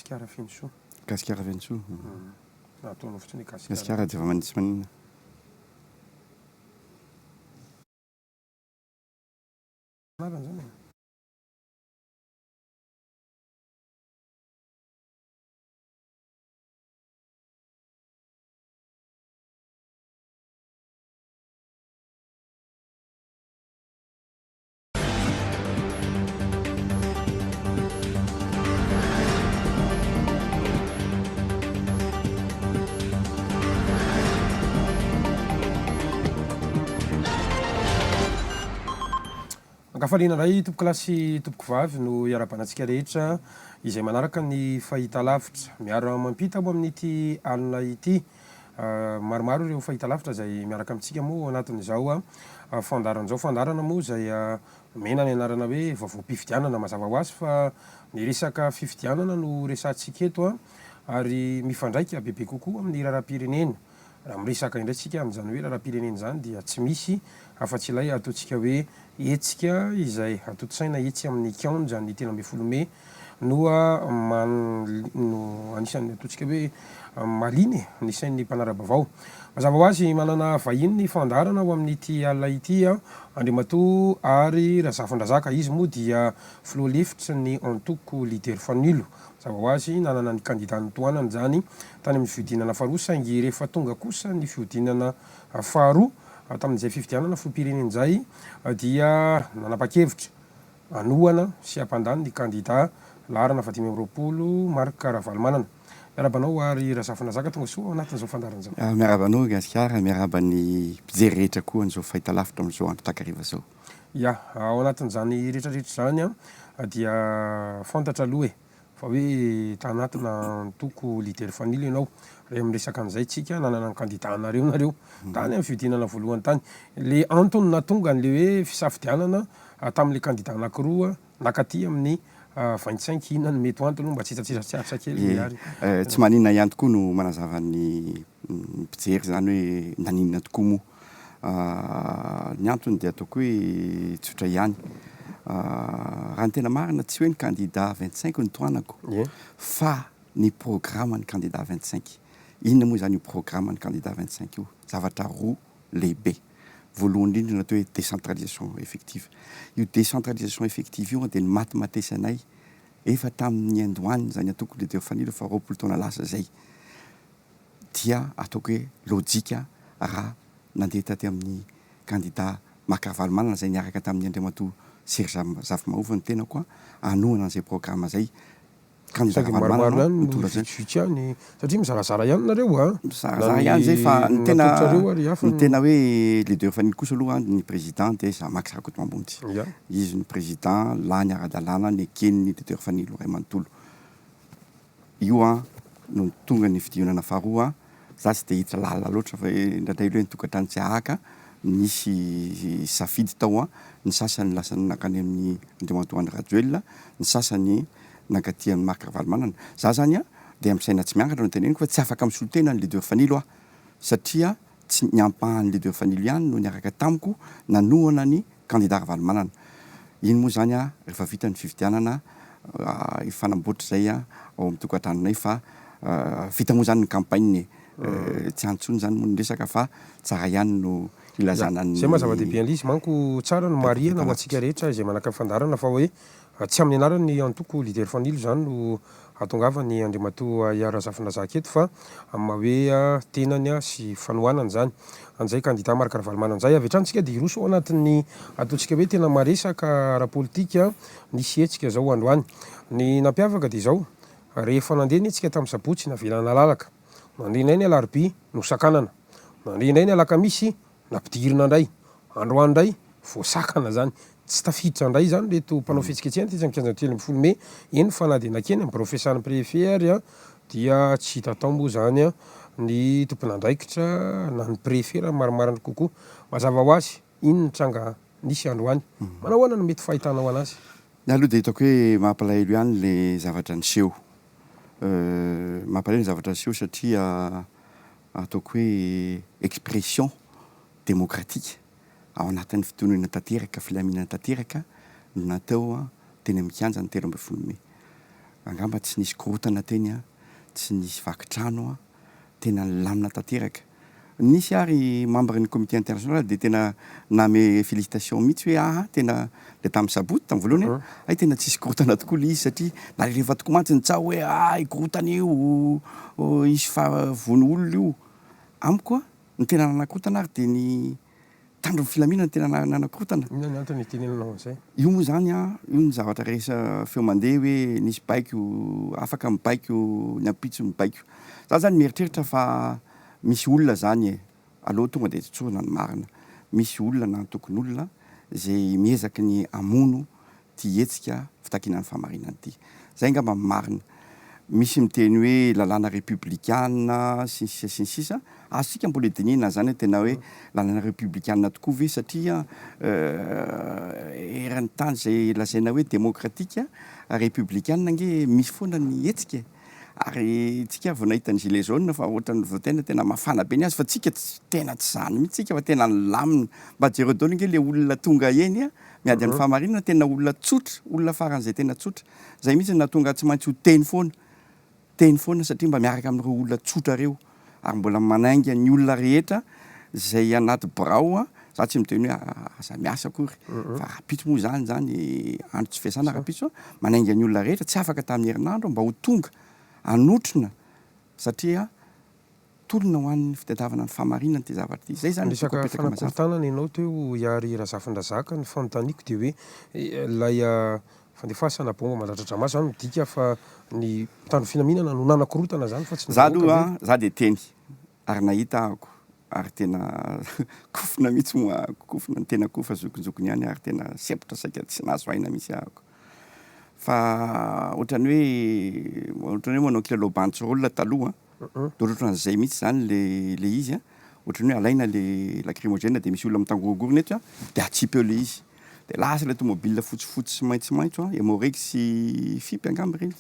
Gasikara Fenosoa. Gasikara Fenosoa. Na ataonao fotsiny hoe Gasikara. Gasikara dia efa maninona tsy maninona. Anarana zany e. Ankafaliana indray tompokolahy sy tompokovavy no iarahabana antsika rehetra izay manaraka ny fahitalavitra. Miara-mampita ho amin'ity alina ity. Maromaro ireo fahitalavitra izay miaraka amintsika moa ao anatin'izao fandaharana izao. Fandaharana moa izay omena ny anarana hoe vaovaom-pifidianana. Mazava ho azy fa ny resaka fifidianana no resahantsika eto ary mifandraika bebe kokoa amin'ny raharaham-pirenena. Raha miresaka indray tsika amin'izany hoe raharaham-pirenena izany dia tsy misy afa-tsy ilay ataontsika hoe hetsika izay tontosaina etsy amin'ny kianja ny 13 mey no no anisan'ny ataontsika hoe mahaliana e, ny sain'ny mpanara-baovao. Mazava ho azy manana vahiny ny fandaharana ao amin'ity alina ity Andriamatoa Ary Razafindrazaka, izy moa dia filoha lefitry ny antoko Leader Fanilo. Mazava ho azy nanana ny kandida notohanany izany tany amin'ny fihodinana faharoa saingy rehefa tonga kosa ny fihodinana faharoa tamin'izay fifidianana filoham-pirenena izay dia nanapa-kevitra hanohana sy hampandany ny kandida laharana faha-25 Marc Ravalomanana. Miarahaba anao Ary Razafinazaka tonga soa ao anatin'izao fandaharana izao. Miarahaba anao Gasikara, miarahaba ny mpijery rehetra koa an'izao fahitalavitra amin'izao andro takariva izao. Ya, ao anatin'izany rehetrarehetra izany dia fantatra aloha e, fa hoe tanatina antoko leader fanilo ianao, raha miresaka an'izay tsika, nanana ny kandida anareo nareo tany amin'ny fihodinana voalohany tany. Le antony nahatonga an'le hoe fisafidianana tamin'le kandida anakiroa nakaty amin'ny 25, inona no mety ho antony mba tsy hitantsika kely ary. Tsy maninona ihany tokoa no manazava ny mpijery izany hoe naninona tokoa moa. Ny antony dia ataoko hoe tsotra ihany. Raha ny tena marina tsy hoe ny kandida 25 no tohanako fa ny programan'ny kandida 25. Inona moa izany io programan'ny kandida 25 io? Zavatra roa lehibe. Voalohany indrindra ny atao hoe décentralisation effective. Io décentralisation effective io dia nimatimatesanay efa tamin'ny niandohany izany antoko Leader Fanilo efa 20 taona lasa izay. Dia ataoko hoe lojika raha nandeha taty amin'ny kandida Marc Ravalomanana izay niaraka tamin'ny Andriamatoa Serge Zafimahova ny tenako hanohana an'izay programa izay. Kandida Saingy maromaro ihany no vitsivitsy ihany satria mizarazara ihany nareo a! Mizarazara ihany izay fa ny tena ny tena hoe leader Fanilo kosa aloha ny président dia za Max Rakotomamonjy. Izy no président lany ara-dalàna neken'ny leader Fanilo iray manontolo. Io an nony tonga ny fidinana faharoa an, za tsy de hiditra lalina loatra fa indraindray aloha ny tokantrano tsy ahaka, nisy safidy tao an, ny sasany lasa nankany amin'ny Andriamatoa Andry Rajoelina, ny sasany nankaty amin'i Marc Ravalomanana. Za zany an de amin'ny saina tsy miangatra no teneniko fa tsy afaka misolo tena ny leader Fanilo aho satria tsy ny ampahan'ny leader Fanilo ihany no niaraka tamiko nanohana ny Kandida Ravalomanana. Iny moa izany rehefa vita ny fifidianana hifanamboatra izay ao amin'ny tokantranonay fa vita moa izany ny campagne e. Tsy any intsony izany moa ny resaka fa tsara ihany no ilazana ny. Izay maha zava-dehibe an'ilay izy manko tsara no marihana ho antsika rehetra izay manaka fandaharana fa hoe Tsy amin'ny anaran'ny antoko Leader Fanilo izany no hahatongavan'i Andriamatoa Yah Razafindrazaka eto fa amin'ny maha hoe tenany sy fanohanany izany an'izay kandida Marc Ravalomanana izay. Avy hatrany isika dia hiroso ao anatin'ny ataontsika hoe tena maresaka ara-politika nisy hetsika izao androany. Ny nampiavaka dia izao, rehefa nandeha ny hetsika tamin'ny sabotsy navela nalalaka, nandeha indray ny alarobia nosakanana, nandeha indray ny alakamisy Nampidirina indray, androany indray, voasakana izany. Tsy tafiditra indray izany ireto mpanao fihetsiketsehana tetsy amin'ny kianjan'ny 13 mey, eny fa na dia nankeny amin'ny birao fiasan'ny préfet ary dia tsy hita tao moa izany ny tompon'andraikitra na ny préfet raha ny marimarina kokoa. Mazava ho azy, iny ny tranga nisy androany. Manao ahoana no mety fahitanao anazy? Ny ahy aloha dia hitako hoe mampalahelo ihany ilay zavatra niseho. Mampalahelo ny zavatra niseho satria ataoko hoe expression démocratique ao anatin'ny fitoniana tanteraka, filaminana tanteraka no natao teny amin'ny kianja ny 13 mey. Angamba tsy nisy korontana teny an, tsy nisy vaky trano an, tena nilamina tanteraka. Nisy ary membre ny comité international dia tena name félicitation mihitsy hoe aa tena le tamin'ny sabotsy tamin'ny voalohany hoe hay tena tsisy korontana tokoa le izy satria nalefa tokoa mantsy ny tsaho hoe aa hikorontana io, hisy vono olona io. Amiko an, ny tena nanakorontana ary dia ny Mpitandro ny filaminana no tena nanakorontana. Inona ny antony itenenanao an'izay? Io moa izany an, io ny zavatra rehetra feo mandeha hoe nisy baiko, afaka mibaiko, ny ampitso mibaiko. Za zany mieritreritra fa misy olona zany e, aleo tonga dia tsorina ny marina, misy olona na antokon'olona izay miezaky ny hamono ity hetsika fitakiana ny fahamarinana ity. Zay angamba ny marina. Misy miteny hoe lalàna repoblikana sy ny sisa sy ny sisa, azontsika mbola dinihina zany hoe tena hoe lalàna repoblikana tokoa ve satria eran'ny tany izay lazaina hoe demokratika, repoblikana ange misy foana ny hetsika e! Ary tsika vao nahita ny gilet jaune fa ohatran'ny vao tena tena mafana be ny azy fa tsika tsy tena tsy zany mihitsy tsika fa tena nilamina. Mba jereo daholo ange le olona tonga eny a, miady amin'ny fahamarinana tena olona tsotra, olona faran'izay tena tsotra. Zay mihitsy no nahatonga ahy tsy maintsy ho teny foana, teny foana satria mba miaraka amin'ireo olona tsotra ireo ary mbola manainga ny olona rehetra izay anaty birao a, za tsy miteny hoe aza miasa akory fa rahampitso moa zany zany andro tsy fiasana rahampitso a, manainga ny olona rehetra tsy afaka tamin'ny herinandro mba ho tonga hanotrona satria tolona ho an'ny fitadiavana ny fahamarinana ity zavatra ity. Zay zany no tiako Resaka apetraka mazava. fanakorontanana ianao teo Hiary Razafindrazaka, ny fanontaniako dia hoe ilay fandefasana bomba mandratra-dramaso zany midika fa ny mpitandro filaminana no nanakorontana zany fa tsy ny Za vahoaka ve? aloha za dia teny ary nahita ahako ary tena kofona mihitsy moa ahako, kofona ny tenako fa zokinjokiny ihany ary tena sempotra saika tsy nahazo aina mihitsy ahako. Fa ohatran'ny hoe ohatran'ny hoe manao kilalao banderole taloha an, de ohatran'izay mihitsy zany le le izy an, ohatran'ny hoe alaina le lacrymogène de misy olona mitangorongorona eto an, de atsipy eo le izy, de lasa le tomobile fotsifotsy sy maitsomaitso an, Emmo-Reg sy Fip angamba ireny,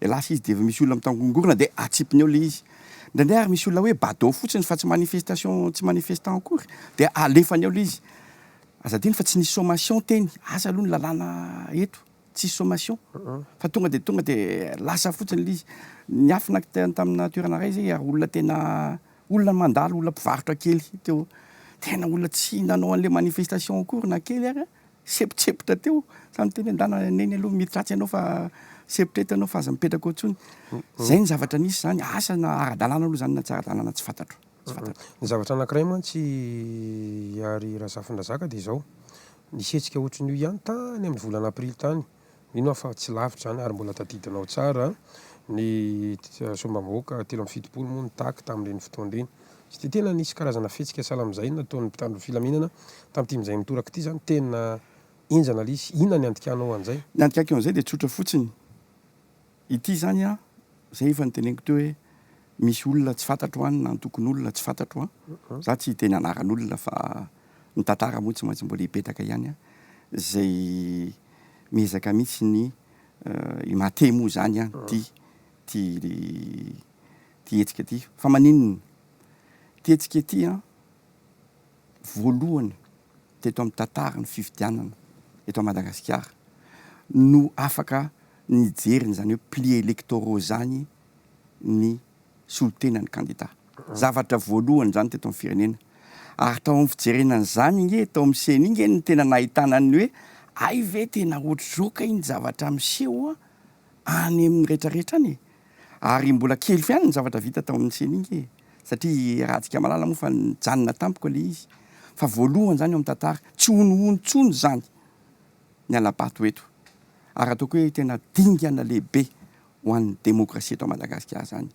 de lasa izy de efa misy olona mitangorongorona de atsipiny eo le izy, indraindray ary misy olona hoe badaud fotsiny fa tsy manifestation tsy manifestant akory de alefany eo le izy, Aza adino fa tsy nisy sommation teny, asa aloha ny lalàna eto, tsisy sommation fa tonga de tonga de lasa fotsiny le izy. Niafina tamina toerana iray zay ary olona tena olona mandalo, olona mpivarotra kely teo, tena olona tsy nanao an'le manifestation akory na kely ary, sempontsempotra teo, za niteny hoe ndana neny aloha miditra atsy ianao fa sempotra eto ianao fa aza mipetraka eo intsony. Zay ny zavatra nisy zany, asa na ara-dalàna aloha zany na tsy ara-dalàna tsy fantatro. Tsy fantatro. Ny zavatra anankiray mantsy Hiary Razafindrazaka dia izao, nisy hetsika ohatran'io ihany tany amin'ny volana aprily tany, mino aho fa tsy lavitra izany ary mbola tadidinao tsara ny solombavambahoaka 73 moa nitaky tamin'ireny fotoana ireny. Tsy dia tena nisy karazana fihetsika sahala amin'izay nataon'ny mpitandro ny filaminana tamin'ity amin'izay mitoraka ity izany, tena henjana ilay izy. Inona ny andikanao an'izay? Ny andikako an'izay dia tsotra fotsiny, Ity izany an, izay efa noteneniko teo hoe misy olona tsy fantatro any na antokon'olona tsy fantatro an, za tsy hiteny anaran'olona fa ny tantara moa tsy maintsy mbola hipetaka ihany an, izay miezaka mihitsy ny i Mate moa izany an, ity ity ity hetsika ity. Fa maninona? Ity hetsika ity an, voalohany teto amin'ny tantaran'ny fifidianana eto Madagasikara no afaka nijery an'izany hoe plis électoraux izany ny solontenan'ny kandida. Zavatra voalohany izany teto amin'ny firenena. Ary tao amin'ny fijerena an'izany ange, tao amin'ny ceni ange no tena nahitana ny hoe hay ve tena ohatr'izao kay ny zavatra miseho any amin'ny rehetrarehetra any e! Ary mbola kely ihany ny zavatra vita tao amin'ny ceni nge e! Satria iarahantsika mahalala moa fa nijanona tampoka ilay izy. Fa voalohany izany eo amin'ny tantara, tsy honohono intsony izany ny hala-bato eto. Ary ataoko hoe tena dingana lehibe ho an'ny demokrasia eto Madagasikara izany.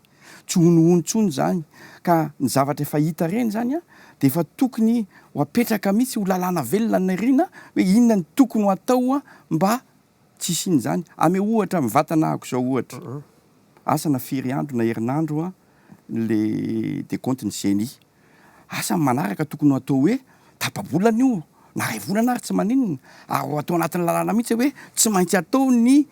Tsy honohono intsony izany. Ka ny zavatra efa hita ireny izany an, dia efa tokony ho apetraka mihitsy ho lalàna velona ny aoriana hoe inona no tokony ho atao mba Tsisy inn zany. Ameo ohatra mivatana ahako zao ohatra. Asa na firy andro na herinandro an le decompte ny ceni. Asa ny manaraka tokony ho atao hoe tapa-bolana io na ray volana ary tsy maninona. Ary ho atao anatin'ny lalàna mihitsy hoe tsy maintsy atao ny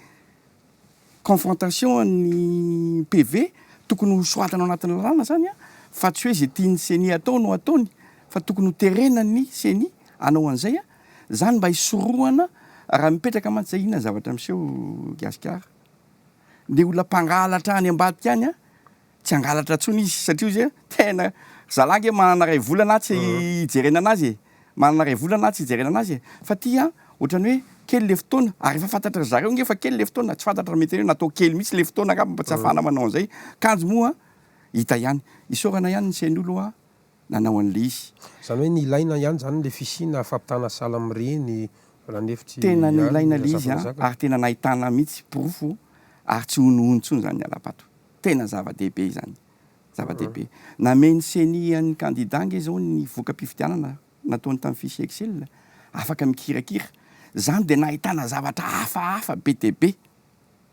confrontation ny PV tokony ho soratana ao anatin'ny lalàna zany an fa tsy hoe ze tian'ny ceni atao no ataony fa tokony ho terena ny ceni hanao an'izay an. Zany mba hisorohana raha mipetraka mantsy zay inona ny zavatra miseho Gasikara? Le olona mpangalatra any ambadika any an, tsy hangalatra intsony izy satria ozy hoe tena ry zalahy ange manana iray volana aho tsy hijerena anazy e, manana iray volana aho tsy hijerena anazy e, fa ty an ohatran'ny hoe kely le fotoana ary efa fantatry ry zareo ange fa kely le fotoana, tsy fantatra raha mety hoe natao kely mihitsy le fotoana angamba mba tsy ahafahana manao an'izay, kanjo moa hita ihany, isaorana ihany ny CNU aloha nanao an'le izy. Izany hoe nilaina ihany izany le fisiana fampitana sahala amin'ireny raha nefitry Tena nilaina le izy an, ary tena nahitana mihitsy porofo ary tsy honohono intsony izany ny hala-bato. Tena zava-dehibe izany. Zava-dehibe. Namen'ny ceni an'ny kandida ange izao ny voka-pifidianana nataony tamin'ny fichier Excel. Afaka mikirakira. Izany dia nahitana zavatra hafahafa be dia be.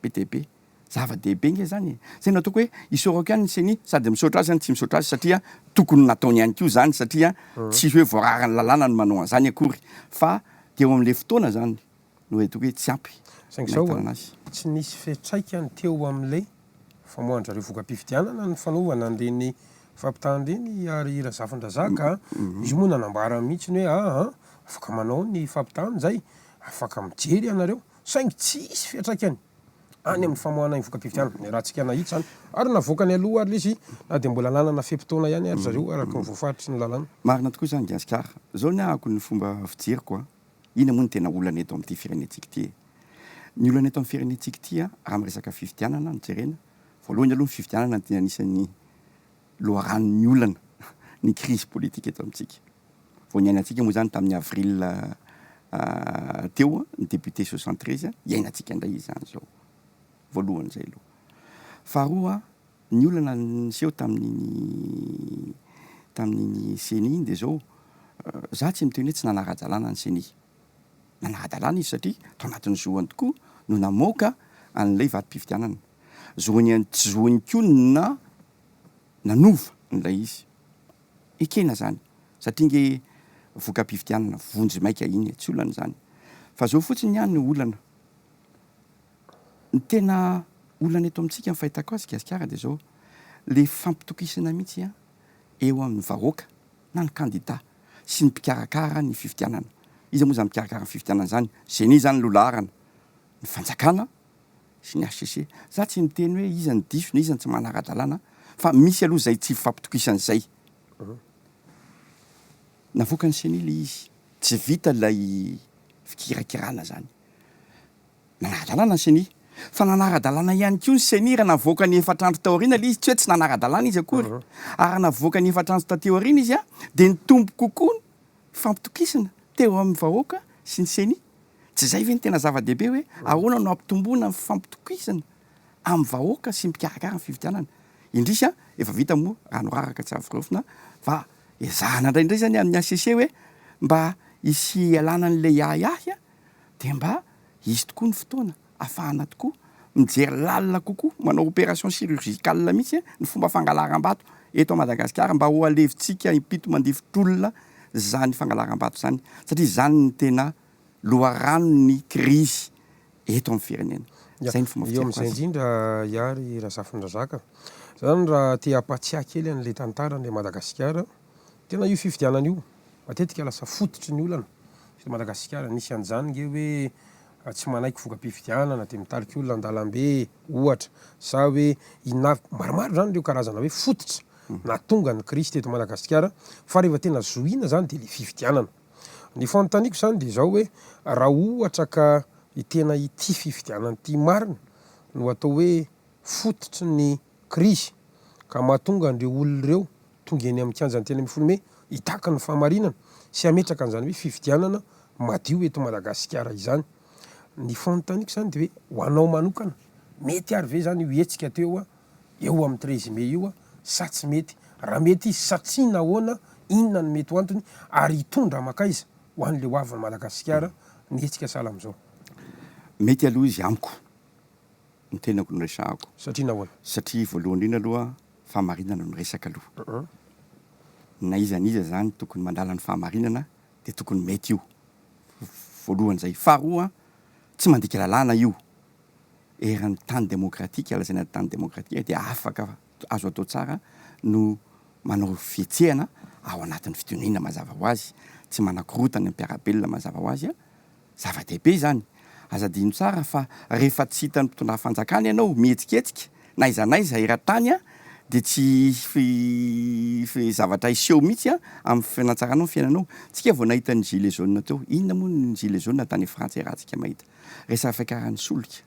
Be dia be. Zava-dehibe ange izany e. Izay no ataoko hoe isaorako ihany ny ceni, sady misaotra azy aho no tsy misaotra azy satria tokony nataony ihany koa izany satria tsy hoe voararan'ny lalàna ny manao an'izany akory fa teo amin'ilay fotoana izany no ataoko hoe tsy ampy Saingy izao an, tsy nisy fiantraikany teo amin'ilay famoahan-dry zareo voka-pifidianana ny fanaovana an'ireny fampitahana ireny ary Razafindrazaka a, izy moa nanambara mihitsy ny hoe aa afaka manao ny fampitahana izay, afaka mijery ianareo, saingy tsy hisy fiantraikany any amin'ny famoahana ny voka-pifidianana, niarahantsika nahita izany, ary navoakany aloha ary ilay izy na dia mbola nanana fe-potoana ihany ary zareo araka ny voafaritry ny lalàna. Marina tokoa izany Gasikara. Izao ny ahako ny fomba fijeriko a, Inona moa no tena olana eto amin'ity firenentsika ity e? Ny olana eto amin'ny firenentsika ity a, raha miresaka fifidianana no jerena, voalohany aloha ny fifidianana dia anisan'ny loharanon'ny olana, ny crise politique eto amintsika. Vao niainantsika moa izany tamin'ny avril teo ny député 73, iainantsika indray izany izao. Voalohany izay aloha. Faharoa, Ny olana niseho tamin'iny tamin'iny ceni iny dia izao, za tsy miteny hoe tsy nanara-dalàna ny ceni. Nanara-dalàna izy satria tao anatin'ny zoany tokoa no namoaka an'ilay vatom-pifidianana. Zoany ihany tsy zoany koa ny na nanova an'ilay izy. Ekena izany satria nge voka-pifidianana vonjimaika iny e, tsy olana izany. Fa izao fotsiny ihany ny olana. Ny tena olana eto amintsika ny fahitako azy Gasikara dia izao, le fampitokisana mihitsy an eo amin'ny vahoaka na ny kandida sy ny mpikarakara ny fifidianana. Iza moa izany mpikarakara ny fifidianana izany? Ceni izany no laharana, ny fanjakana sy ny HCC. Za tsy miteny hoe iza no diso na iza no tsy manara-dalàna fa misy aloha izay tsy fifampitokisana izay. Navoakan'ny Ceni le izy, tsy vita ilay fikirakirana izany. Nanara-dalàna ny Ceni. Fa nanara-dalàna ihany koa ny Ceni raha navoaka ny efatra andro taoriana ilay izy, tsy hoe tsy nanara-dalàna izy akory. Ary raha navoaka ny efatra andro taty aoriana izy dia nitombo kokoa ny fampitokisana teo amin'ny vahoaka sy ny Ceni. Tsy izay ve no tena zava-dehibe hoe ahoana no hampitomboana ny fampitokisana amin'ny vahoaka sy ny mpikarakara ny fifidianana? Indrisy an, efa vita moa rano raraka tsy avy raofina fa ezahana indraindray izany amin'ny HCC hoe mba hisy hialana an'ilay ahiahy dia mba hisy tokoa ny fotoana ahafahana tokoa mijery lalina kokoa, manao opération chirurgicale mihitsy ny fomba fangalaram-bato eto Madagasikara mba ho alevintsika impito mandifotr'olona izany fangalaram-bato izany satria izany no tena loharanon'ny krizy eto amin'ny firenena. Izay ny fomba fijeriko azy. Eo amin'izay indrindra Hiary Razafindrazaka, zany raha te hampatsiahy kely an'ilay tantaran'i Madagasikara, Tena io fifidianana io matetika lasa fototry ny olana eto Madagasikara. Nisy an'izany nge hoe tsy manaiky voka-pifidianana dia mitarika olona an-dalambe ohatra sa hoe inona avy. Maromaro izany ireo karazana hoe fototra nahatonga ny krizy teto Madagasikara fa rehefa tena zohiana izany dia ilay fifidianana. Ny fanontaniako izany dia izao hoe raha ohatra ka tena ity fifidianana ity marina no atao hoe fototry ny krizy ka mahatonga an'ireo olona ireo tonga eny amin'ny kianjan'ny 13 mey hitaky ny fahamarinana sy hametraka an'izany hoe fifidianana madio eto Madagasikara izany. Ny fanontaniako izany dia hoe ho anao manokana, mety ary ve izany io hetsika teo eo amin'ny 13 mey io sa tsy mety? Raha mety izy satria nahoana, inona no mety ho antony ary hitondra mankaiza ho an'ilay ho avin'i Madagasikara ny hetsika sahala amin'izao? Mety aloha izy amiko. Ny tenako no resahako. Satria nahoana? Satria voalohany indrindra aloha fahamarinana no resaka aloha. Na iza n'iza izany tokony mandala ny fahamarinana dia tokony mety io. Voalohany izay. Faharoa, tsy mandika lalàna io. Eran'ny tany demokratika, lazaina tany demokratika dia afaka azo atao tsara no manao fihetsehana ao anatin'ny fitoniana mazava ho azy, tsy manakorontana ny mpiara-belona mazava ho azy. Zava-dehibe izany. Aza adino tsara fa rehefa tsy hitan'ny mpitondra fanjakana ianao mihetsiketsika na aiza na aiza eran-tany dia tsy hisy zavatra hiseho mihitsy amin'ny fanatsaranao ny fiainanao. Tsika vao nahita ny gilets jaunes teo. Inona moa ny gilets jaunes tany Frantsa iarahantsika mahita. Resaka fiakaran'ny solika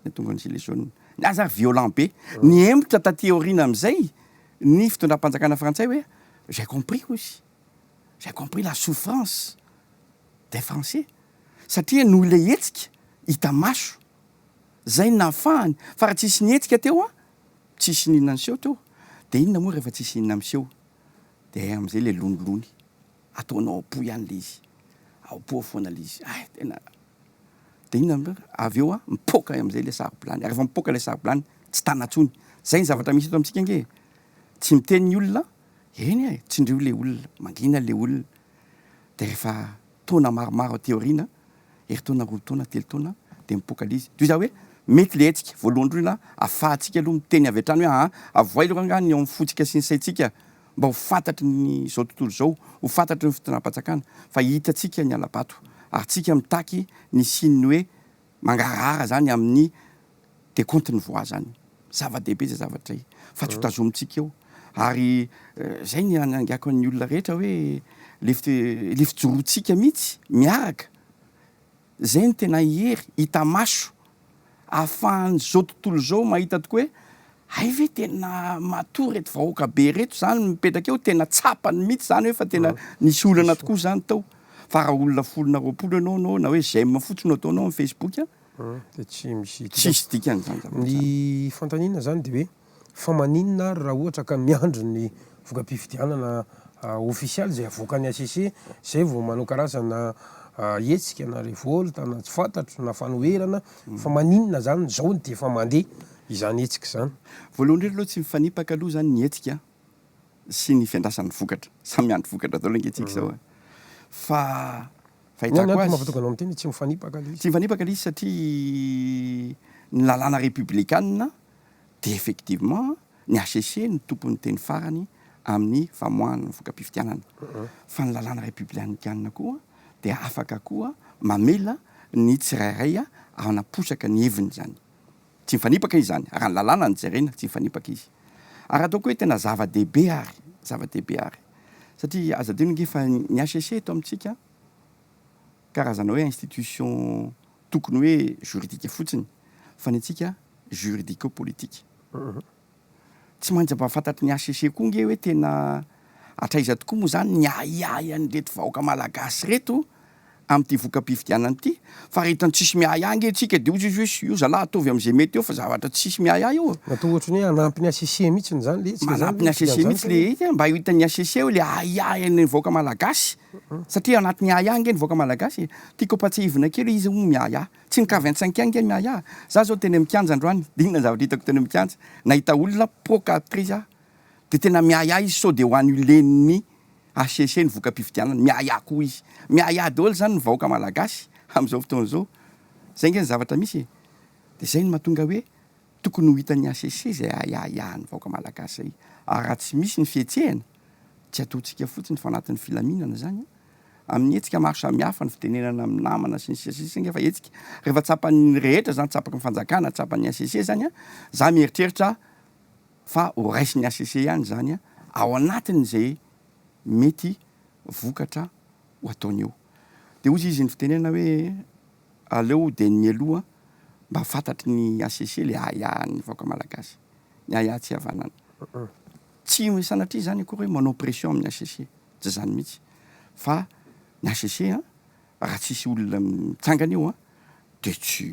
no tonga ny gilets jaunes. Ny azy ary violent be. Nihemotra taty aoriana amin'izay ny fitondram-panjakana frantsay hoe j'ai compris hoy izy. J'ai compris la souffrance des français satria noho ilay hetsika hita maso zay no nahafahany fa raha tsisy nihetsika teo an tsisy n'inona niseho teo de inona moa rehefa tsisy inona miseho de amizay le lonilony ataonao am-po ihany le izy ao am-po ao foana le izy hay tena de inona avy eo an mipoaka amizay le saro-bilany ary rehefa mipoaka le saro-bilany tsy tana intsony zay ny zavatra misy eto amintsika ange e tsy miteny ny olona Eny e, tsindrio le olona, mangina le olona, de rehefa taona maromaro aty aoriana, herintaona, roa taona, telo taona, de mipoaka le izy. Toy izany hoe mety le hetsika, voalohany indrindra afahantsika aloha miteny avy hatrany hoe aa avoay aloha angaha ny ao amin'ny fontsika sy ny saintsika mba ho fantatry ny izao tontolo izao, ho fantatry ny fitondram-panjakana fa hitantsika ny hala-bato ary tsika mitaky ny hisian'ny hoe mangarahara zany amin'ny decompte ny voix zany. Zava-dehibe izay zavatra izay fa tsy ho tazomintsika eo. Ary zay ny anangako ny olona rehetra hoe le le fijoroantsika mihitsy miaraka, zay no tena hery hita maso ahafahan'izao tontolo izao mahita tokoa hoe hay ve tena matoa reto vahoaka be reto zany mipetraka eo, tena tsapany mihitsy zany hoe fa tena nisy olana tokoa zany tao. Fa raha olona folo na 20 ianao no na hoe j'aime fotsiny no ataonao amin'ny Facebook an, Dia tsy misy dikany. Tsisy dikany izany zavatra izany. Ny fanontaniana izany dia hoe fa maninona ary raha ohatra ka miandry ny voka-pifidianana ofisialy izay avoakan'ny HCC izay vao manao karazana hetsika na revolte na tsy fantatro na fanoherana fa maninona izany izao dia efa mandeha izany hetsika izany? Voalohany indrindra aloha tsy mifanipaka aloha izany ny hetsika sy ny fiandrasana ny vokatra. Samy miandry vokatra daholo ange tsika izao e. Fa fahitako azy. Mahatonga anao miteny hoe tsy mifanipaka ilay izy. Tsy mifanipaka ilay izy satria ny lalàna repoblikanina dia effectivement ny HCC no tompon'ny teny farany amin'ny famoahana ny voka-pifidianana. Fa ny lalàna repoblikanina koa dia afaka koa mamela ny tsirairay hanaposaka ny heviny izany. Tsy mifanipaka izy izany, raha ny lalàna no jerena, tsy mifanipaka izy. Ary ataoko hoe tena zava-dehibe ary, zava-dehibe ary. Satria aza adino ange fa ny HCC eto amintsika karazana hoe institution tokony hoe juridique fotsiny, fa ny antsika juridico-politique. Tsy maintsy mba fantatry ny HCC koa nge hoe tena hatraiza tokoa moa zany ny ahiahy an'ireto vahoaka malagasy ireto amin'ity voka-pifidianana ity, fa raha hitany tsisy miahiahy nge tsika de ozy izy hoe io zalahy ataovy amin'izay mety eo fa zavatra tsisy miahiahy io. Natao ohatry ny hoe hanampy ny HCC mihitsy izany le hetsika izany. Manampy ny HCC mihitsy le hetsika mba ho hitan'ny HCC hoe le ahiahy an'ny vahoaka malagasy satria anatin'ny ahiahy nge ny vahoaka malagasy e. Tiako ampatsiahivina kely hoe iza moa miahiahy. Tsy ny K25 ange ny miahiahy. Za zao teny amin'ny kianja androany, de inona ny zavatra hitako teny amin'ny kianja? Nahita olona poakaty izy aho, de tena miahiahy izy sao de ho annuler-n'ny HCC ny voka-pifidianana, miahiahy koa izy. Miahiahy daholo zany ny vahoaka malagasy amin'izao fotoana izao. Zay ange ny zavatra misy e. De zay no mahatonga hoe tokony ho hitan'ny HCC izay ahiahiahin'ny vahoaka malagasy zay. Ary raha tsy misy ny fihetsehana, tsy ataontsika fotsiny fa anatin'ny filaminana zany an. Amin'ny hetsika maro samihafa, ny fitenenana amin'ny namana sy ny sisa sy ny sisa ange fa hetsika. Rehefa tsapan'ny rehetra zany, tsapaky ny fanjakana, tsapan'ny HCC zany an, za mieritreritra fa ho raisin'ny HCC ihany zany an, ao anatin'izay mety vokatra ho ataony eo. De hozy izy ny fitenenana hoe aleo dia ny mialoha mba fantatry ny HCC le ahiahin'ny vahoaka malagasy, ny ahiahy tsy havanana. Tsy sanatria zany akory hoe manao pression amin'ny HCC. Tsy izany mihitsy fa ny HCC an, raha tsisy olona mitsangana eo an, dia tsy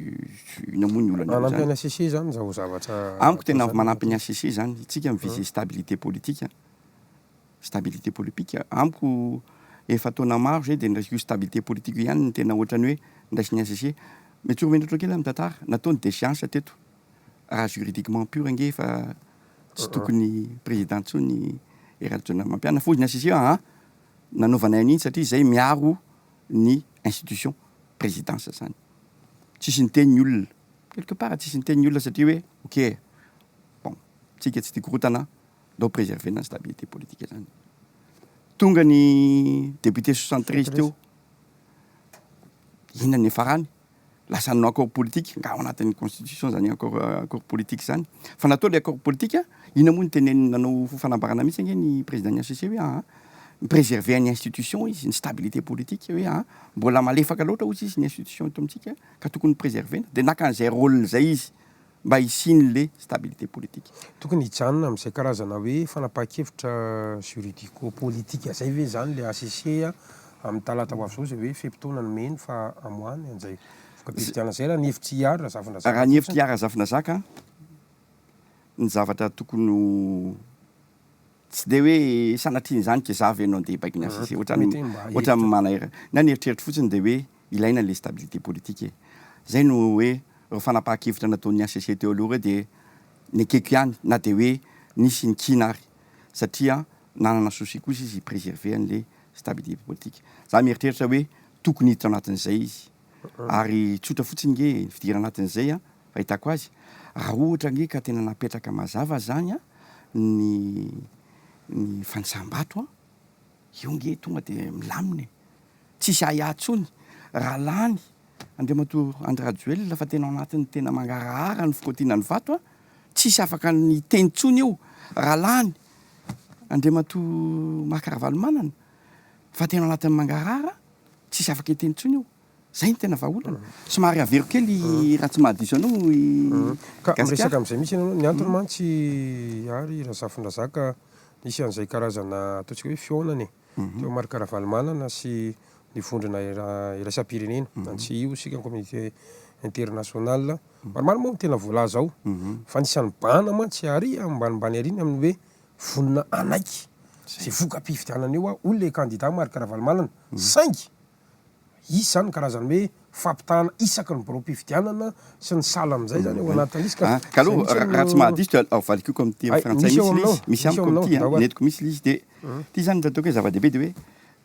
inona moa ny olana eo izany. Manampy ny HCC izany izao zavatra. Amiko tena manampy ny HCC izany, isika mi-viser stabilité politique, stabilité politique, amiko efa taona maro izay dia ny resaka io stabilité politique io ihany no tena ohatran'ny hoe ndraisin'ny HCC. Mety ho menatra kely aho mitantara, natao ny déchéance teto, raha juridiquement pur ange efa Tsy tokony président intsony i Rajaonarimampianina fa hozy ny HCC aa nanaovanay an'iny satria izay miaro ny institution présidence zany. Tsisy niteny ny olona, quelque part tsisy niteny ny olona satria hoe ok bon tsika tsy tia korontana ndao préserver-na ny stabilité politique zany. Tonga ny député 73 teo, inona ny niafarany? Lasa hanao accord politique, nga ao anatin'ny constitution zany accord accord politique zany. Fa natao le accord politique, inona moa no teneniny nanao fanambarana mihitsy ange ny président ny HCC hoe aa mi-préserver ny institution izy, ny stabilité politique hoe aa mbola malefaka loatra hozy izy ny institution eto amintsika ka tokony préserver-na. De naka an'izay rôle zay izy mba hisian'le stabilité politique. Tokony hijanona amin'izay karazana hoe fanapahan-kevitra juridico-politique zay ve zany le HCC amin'ny talata ho avy zao, zay hoe fe-potoana nomeny fa amoahany an'izay voka-pifidianana zay, raha ny hevitry Ihary Razafindrazaka? Raha ny hevitry Ihary Razafindrazaka, ny zavatra tokony ho tsy de hoe sanatrian'izany ke za ve no andeha hibaiko ny HCC, ohatrany Mety hoe mba ohatrany hevitra. Manahirana na ny eritreritro fotsiny de hoe ilaina le stabilité politique e. Zay no hoe ireo fanapahan-kevitra nataon'ny HCC teo aloha ireo de nekeko ihany na de hoe nisy ny kiana ary, satria nanana souci kosa izy hi-préserver an'le stabilité politique. Za mieritreritra hoe tokony hiditra anatin'izay izy, ary tsotra fotsiny nge ny fidirana anatin'izay a, fahitako azy, raha ohatra nge ka tena napetraka mazava zany a ny fanisam-bato a, io nge tonga de milamina e, tsisy ahiahy intsony raha lany Andriamatoa Andry Rajoelina fa tena ao anatin'ny tena mangarahara ny fikaontiana ny vato a, tsisy afaka ny hiteny intsony eo. Raha lany Andriamatoa Marc Ravalomanana fa tena ao anatin'ny mangarahara, tsisy afaka hiteny intsony eo. Zay no tena vahaolana. Somary averiko kely raha tsy mahadiso anao i Ka Gasikara. Miresaka amin'izay mihitsy ianao. Ny antony mantsy ary Razafindrazaka, nisy an'izay karazana ataontsika hoe fihaonana e, teo Marc Ravalomanana sy ny vondrona iraisam-pirenena, na tsy io isika communauté internationale. Maromaro moa no tena voalaza ao, fa nisy an'ny bana mantsy ary ambanimbany ary iny amin'ny hoe vonona hanaiky zay voka-pifidianana eo hoy le candidat Marc Ravalomanana, saingy hisy zany ny karazany hoe fampitahana isaky ny birao-pifidianana sy ny sahala amin'izay zany ao anatin'izy ka Ah, ka zay aloha mihitsy raha tsy no mahadiso de avalikiko amin'ny teny Ay, frantsay misy ao mihitsy le aminao izy, misy misy ao amiko aminao amin'ity a, ndao ary. Nentiko mihitsy le izy, de ty zany no ataoko hoe zava-dehibe, de hoe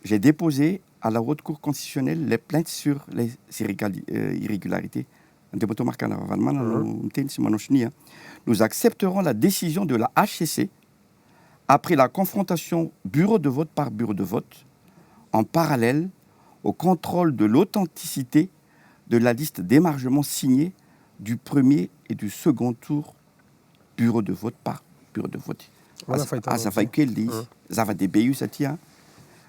j'ai déposé à la haute cour constitutionnelle les plaintes sur les irrégularités. Andriamatoa Marc Ravalomanana no miteny sy manao sonia. Nous accepterons la décision de la HCC après la confrontation bureau de vote par bureau de vote, en parallèle au contrôle de l'authenticité de la liste d'émargement signée du premier et du second tour, bureau de vote par bureau de vote. Ahoana fahitanao Azavaiko kely le izy. Zava-dehibe io satria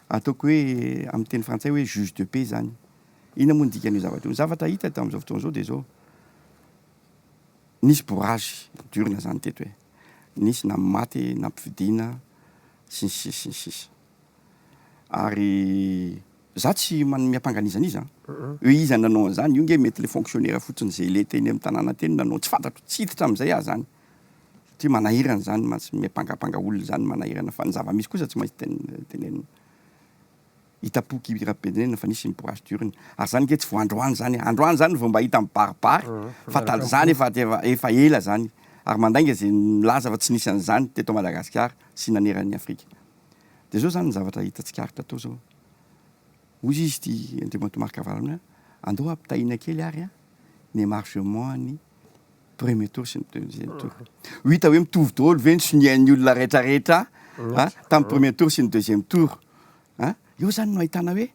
ataoko hoe amin'ny teny frantsay hoe juge de paix zany. Inona moa ny dikan'io zavatra io? Ny zavatra hita tamin'izao fotoana izao de zao. Nisy bourrage d'urne zany teto e. Nisy na maty nampifidina sy ny sisa sy ny sisa. Ary za tsy miampanga an'iza n'iza hoe iza nanao an'izany, io nge mety le fonctionnaire fotsiny zay le teny amin'ny tanàna teny nanao, tsy fantatro, tsy hiditra amin'izay aho zany. Satria manahirana zany mantsy miampangapanga olona zany, manahirana, fa ny zava-misy kosa tsy maintsy tenenina. Hita-poky raha-pirenena fa nisy ny bourrage d'urne. Ary zany nge tsy vao androany zany, androany zany vao mba hita mibaribary fa taloha efa ela zany. Ary mandainga zay milaza fa tsy nisy an'izany teto Madagasikara sy naneran'ny Afrika. De zao zany ny zavatra hita tsikaritra tao zao. Hoy izy ty Andriamatoa Marc Ravalomanana, andao ampitahina kely ary a ny émargement ny premier tour sy ny deuxième tour. Ho hita hoe mitovy daholo ve ny sonian'ny olona rehetrarehetra a tamin'ny premier tour sy ny deuxième tour. A eo zany no ahitana hoe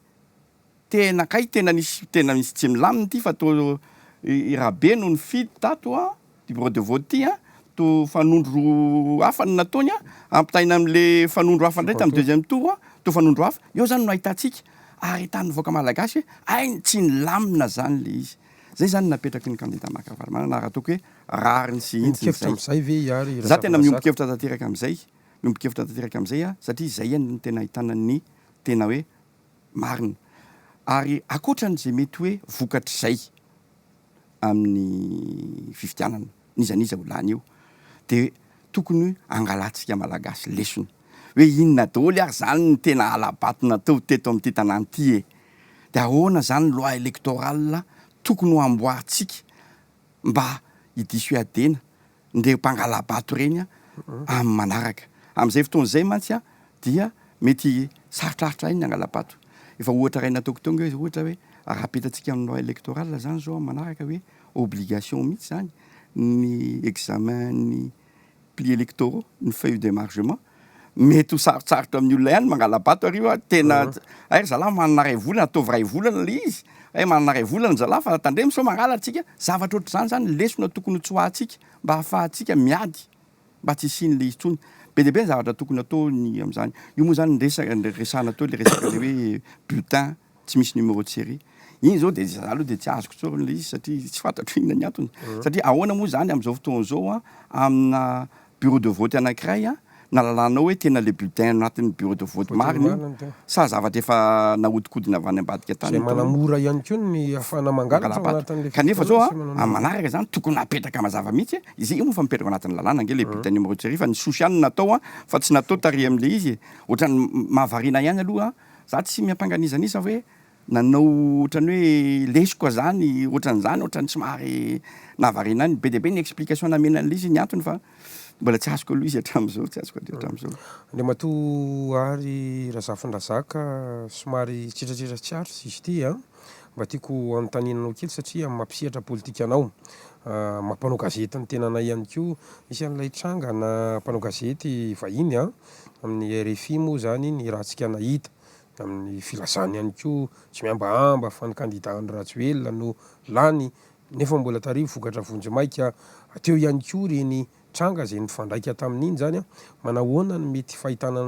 tena kay tena misy tsy milamina ty, fa to i Rabe no nifidy tato a ty bureau de vote ty a, to fanondro hafa no nataony a, ampitaina am'le fanondro hafa indray tamin'ny deuxième tour a, to fanondro hafa. Eo zany no ahitantsika ary ahitan'ny vahoaka malagasy hoe ay tsy nilamina zany le izy. Zay zany napetraky ny candidat Marc Ravalomanana, ary ataoko hoe rariny sy hitsiny Miombon-kevitra zay. amin'izay ve Ihary Za tena Razafindrazaka? miombon-kevitra tanteraka amin'izay, miombon-kevitra tanteraka amin'izay a, satria zay ihany no tena ahitana ny tena hoe marina. Ary ankoatran'izay mety hoe vokatr'izay amin'ny fifidianana, n'iza n'iza ho lany eo, de tokony angalantsika malagasy lesona hoe inona daholo ary zany ny tena hala-bato natao teto amin'ity tanàna ity e. De ahoana zany loi électorale tokony ho amboarintsika mba hidissuadena ndreo mpangala-bato reny a amin'ny manaraka. Amin'izay fotoana izay mantsy a dia mety sarotrarotra ihany ny angala-bato. Efa ohatra iray nataoko teo nge, ohatra hoe raha apetratsika amin'ny loi électorale zany zao amin'ny manaraka hoe obligation mihitsy zany ny examen ny plis électoraux, ny feuille d'émargement. Mety ho sarotsarotra amin'ny olona ihany mangala-bato ary io a, tena hay ry zalahy manana ray volana, ataovy ray volana le izy, hay manana ray volana zalahy fa tandremo sao mangalatra tsika, zavatra ohatr'izany zany lesona tokony ho tsoahantsika mba ahafahantsika miady mba tsy hisian'le izy intsony. Be dia be ny zavatra tokony atao ny amin'izany. Io moa zany ny resaka resahana teo le resaka le hoe bulletin tsy misy numéro de série. Iny zao de za aloha de tsy azoko tsorina le izy satria tsy fantatro inona ny antony. Satria ahoana moa zany am'zao fotoana zao an, amina bureau de vote anankiray an, nahalalanao hoe tena le bulletin anatin'ny bureau de vote marina io sa zavatra efa nahodinkodina avy any ambadika tany Izay manamora ihany koa ny ahafahana mangalatra ao anatin'le Kanefa zao an, amin'ny manaraka zany tokony hapetraka mazava mihitsy, izay io moa fa mipetraka ao anatin'ny lalàna ange le bulletin numéro de série fa ny souche ihany no natao an, fa tsy natao tary am'le izy e. Ohatran'ny mahavariana ihany aloha an, Za tsy miampanga an'iza n'iza hoe nanao ohatran'ny hoe lesoka zany ohatran'izany ohatran'ny somary nahavariana ahy, be dia be ny explication namena an'ilay izy ny antony fa mbola tsy azoko aloha izy hatramin'izao, tsy azoko hatramin'izao. Andriamatoa Ary Razafindrazaka, somary tsitratsitra tsy aritra izy ity an! Mba tiako hanontaniana anao kely satria amin'ny maha mpisehatra politika anao, maha mpanao gazety ny tenanay ihany koa, nisy an'ilay tranga na mpanao gazety vahiny an! Amin'ny rfi moa izany ny ratsika nahita, amin'ny filazany ihany koa tsy mihambahamba fa ny kandida Andry Rajoelina no lany nefa mbola tary vokatra vonjimaika teo ihany koa ireny tranga izay nifandraika tamin'iny izany an! Manahoana ny mety fahitana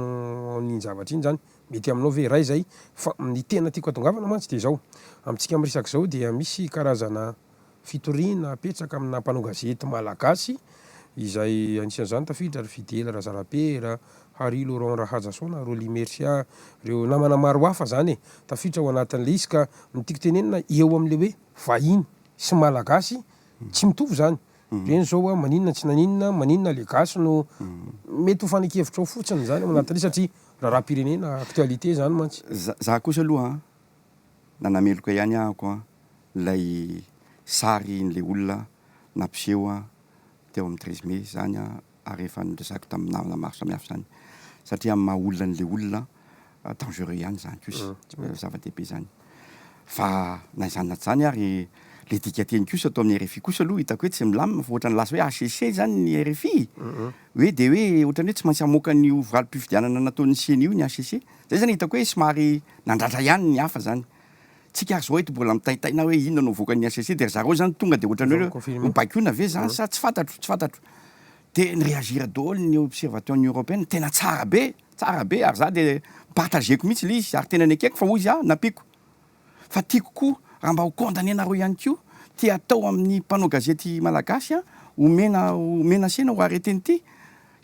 an'iny zavatra iny izany? Mety aminao ve iray izay? Fa ny tena tiako hatongavana mantsy dia izao, amintsika miresaka izao dia misy karazana Fitoriana apetraka amina mpanao gazety malagasy izay anisan'izany tafiditra ry Fidèle Razarapera, Harry Laurent Rahajason, Rolly Mercia, ireo namana maro hafa izany e, tafiditra ao anatin'ilay izy ka ny tiako tenenina eo amin'ilay hoe vahiny sy malagasy tsy mitovy izany, ireny izao maninona tsy naninona, maninona ilay gasy no mety ho fanekevitrao fotsiny izany ao anatin'ilay izy satria raharaham-pirenena, actualité izany mantsy. Za kosa aloha an, nanameloka ihany ahako an ilay sary n'ilay olona nampiseho an teo amin'ny 13 mai zany an ary efa niresahako tamin'ny namana maro samihafa zany satria amin'ny maha olona an'ilay olona dangereux ihany zany kosa zava-dehibe zany fa na izany na tsy izany ary le dikanteny kosa atao amin'ny RFI kosa aloha hitako hoe tsy milamina fa ohatran'ny lasa hoe HCC zany ny RFI hoe de hoe ohatran'ny hoe tsy maintsy hamoaka an'io valim-pifidianana nataon'ny CENI io ny HCC zay zany hitako hoe somary nandratra ihany ny hafa zany Tsika ary zao eto mbola mitaintaina hoe inona no avoakan'ny HCC de ry zareo zany tonga de ohatran'ny hoe ho baikoina ve zany sa tsy fantatro, tsy fantatro. De ni-reagir daholo ny observateur Union Européenne, tena tsara be, tsara be ary za de mi-partager-ko mihitsy le izy ary tena nekeko fa hoy za nampiako fa tiako koa raha mba ho condamner-nareo ihany koa ty atao amin'ny mpanao gazety malagasy an, omena ho menacena ho arrêter-n'ity,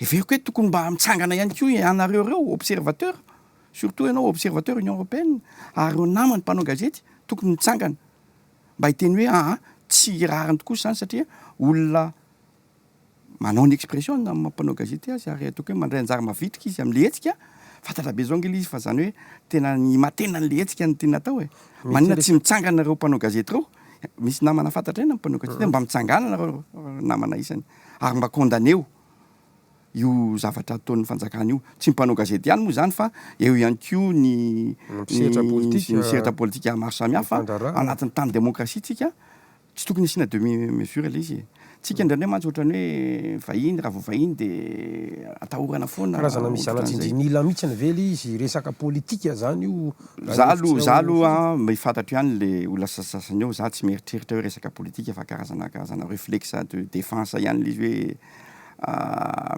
heveriko hoe tokony mba mitsangana ihany koa ianareo ireo observateur. Surtout ianao observateur Union Européenne ary ireo namany mpanao gazety tokony mitsangana mba hiteny hoe aa tsy rariny tokoa izany satria olona manao ny expression ny maha mpanao gazety azy ary ataoko hoe mandray anjara mavitrika izy amin'ilay hetsika, fantatra be izao ange ilay izy fa izany hoe tena ny maha tena an'ilay hetsika no tiana atao e, maninona tsy mitsangana ireo mpanao gazety ireo, misy namana fantatra eny mpanao gazety mba mitsangana nareo namana isany ary mba condamneo. io zavatra ataon'ny fanjakana io. Tsy ny mpanao gazety ihany moa izany fa eo ihany koa ny ny sehatra politika maro samihafa. Anatin'ny tany demokrasia tsika, tsy tokony asiana demi mesure ilay izy e. Tsika indraindray mantsy ohatran'ny hoe vahiny, raha vao vahiny dia atahorana foana. Karazana mizana tsindrin'ila mihitsy ve ilay izy, resaka politika izany io? Za aloha, za aloha mba fantatro ihany le olona sasasasany eo, za tsy mieritreritra hoe resaka politika fa karazana karazana reflexe de defense ihany ilay izy hoe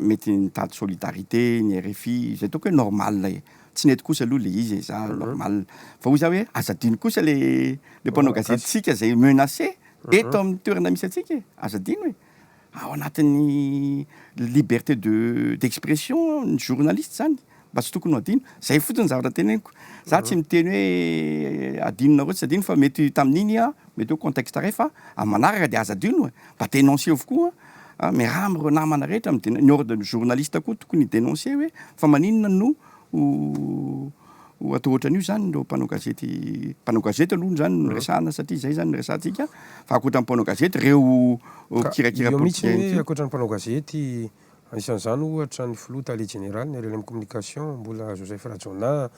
mety nitady solidarité ny rfi izay ataoko hoe normal e, tsy nety kosa aloha le izy e, za normal, fa hoy za hoe aza adino kosa le le mpanao gazetintsika zay menacé eto amin'ny toerana misy antsika e, aza adino e, ao anatin'ny liberté de d'expression ny journaliste zany mba tsy tokony ho adino, zay fotsiny ny zavatra teneniko, za tsy miteny hoe adinonareo tsy adino fa mety tamin'iny an, mety hoe contexte iray fa amin'ny manaraka de aza adino e, mba dénoncer-vo koa an, miaraha amin'ireo namana rehetra mi-dénon-, ny ordre ny journaliste koa tokony hi-dénoncer hoe fa maninona no ho atao ohatran'io zany ireo mpanao gazety, mpanao gazety aloha zany no resahana satria zay zany no resahantsika fa ankoatran'ny mpanao gazety ireo mpikirakira politika ihany koa. Eo mihitsy hoe ankoatran'ny mpanao gazety Anisan'izany ohatra ny filoha tale jeneralin'ny rlm Communication, Mbola Joseph Rajaonah,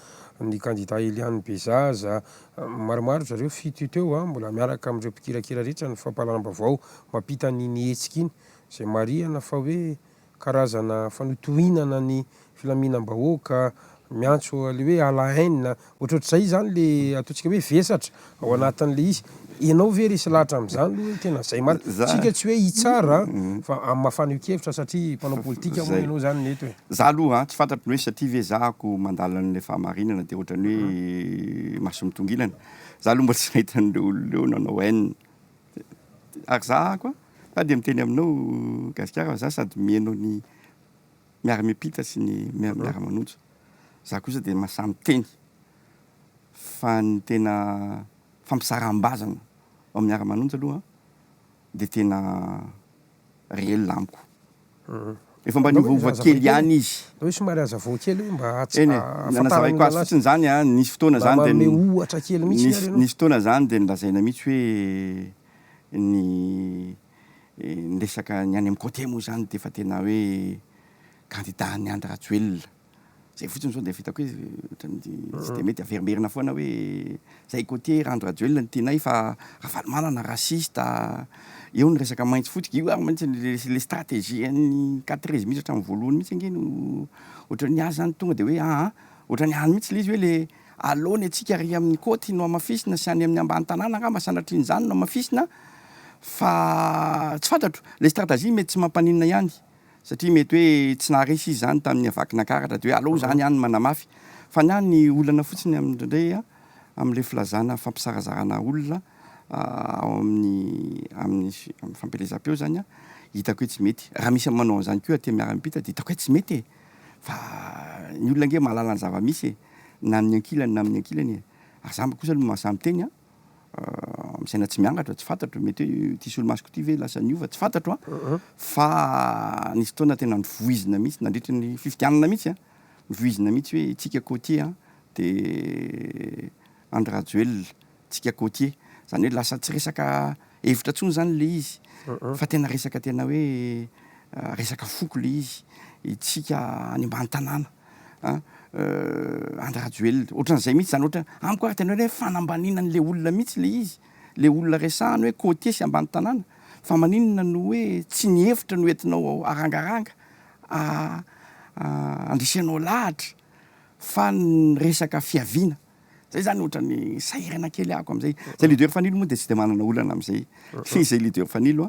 ny kandida Eliane Bezaza, maromaro ry zareo fito teo mbola miaraka amin'ireo mpikirakira rehetra ny fampahalalam-baovao mampita an'iny hetsika iny, izay marihana fa hoe karazana fanohitohinana ny filaminam-bahoaka, miantso le hoe à la haine, ohatrohatr'izay izany le ataontsika hoe vesatra ao anatin'le izy. Ianao ve resy lahatra amin'izany aloha hoe tena zay marina? Tsika tsy hoe hitsara fa amin'ny maha fanehoan-kevitra satria mpanao politika moa ianao izany ny eto e. Za aloha tsy fantatro ny hoe satria ve zahako mandala an'ilay fahamarinana dia ohatran'ny hoe maso mitongilana. Za aloha mbola tsy nahita an'ireo olona ireo nanao haine. Ary za koa za dia miteny aminao Gasikara fa za sady miheno ny miara-miampita sy ny miara-manonja. Za kosa dia mahasahy miteny fa ny tena fampizaram-bazana ao amin'ny miara-manonja aloha dia tena réel amiko. Efa mba niovaova kely ihany izy. Hoe somary hazavao kely hoe mba Eny e, nanazavaiko azy fotsiny izany an, nisy fotoana izany dia manome ohatra kely mihitsy ary ianao. Nisy fotoana izany dia nolazaina mihitsy hoe ny ny resaka ny any amin'ny côté moa izany dia efa tena hoe candidat an'i Andry Rajoelina. Zay fotsiny zao dia efa hitako hoe ohatran'ny tsy dia mety averimberina foana hoe zay côté Andry Rajoelina no tianay fa Ravalomanana raciste, eo ny resaka maitso fotsy, io ary mantsy le stratégie an'ny 4 mihitsy hatramin'ny voalohany mihitsy ange no ohatran'ny azy zany tonga dia hoe aa ohatran'ny any mihitsy le izy hoe le aleo ny antsika ary amin'ny côte no hamafisina sy any amin'ny ambany tanàna angamba sanatrian'izany no hamafisina fa tsy fantatro, le stratégie mety tsy mampaninona ihany. Satria mety hoe tsy naharesy izy izany tamin'ny Vakinankaratra dia hoe aleo izany any manamafy. Fa ny ahy ny olana fotsiny indraindray amin'ilay filazana fampizarazarana olona ao amin'ny amin'ny fampielezam-peo izany an, hitako hoe tsy mety. Raha misy manao an'izany koa aty Miara-Miampita dia hitako hoe tsy mety e! Fa ny olona ange mahalala ny zava-misy e! Na amin'ny ankilany na amin'ny ankilany e! Ary za kosa aloha mahasahy miteny an! Misaina tsy miangatra, tsy fantatro, mety hoe ity solomasoko ity ve lasa niova, tsy fantatro an, fa nisy fotoana tena novoizina mihitsy nandritra ny fifidianana mihitsy an, novoizina mihitsy hoe tsika côtier an, de Andry Rajoelina, tsika côtier, zany hoe lasa tsy resaka hevitra intsony zany le izy fa tena resaka tena hoe resaka foko le izy, itsika any ambany tanàna. an Andry Rajoelina, ohatran'izay mihitsy zany, ohatra amiko ary tena hoe fanambaniana an'le olona mihitsy le izy, le olona resahana hoe côtier sy ambany tanàna, fa maninona no hoe tsy ny hevitra no entinao arangaranga andresenao lahatra fa ny resaka fiaviana. Zay zany ohatran'ny sahirana kely ahako amizay. Zay leader fanilo moa de tsy de manana olana amizay. Zay leader fanilo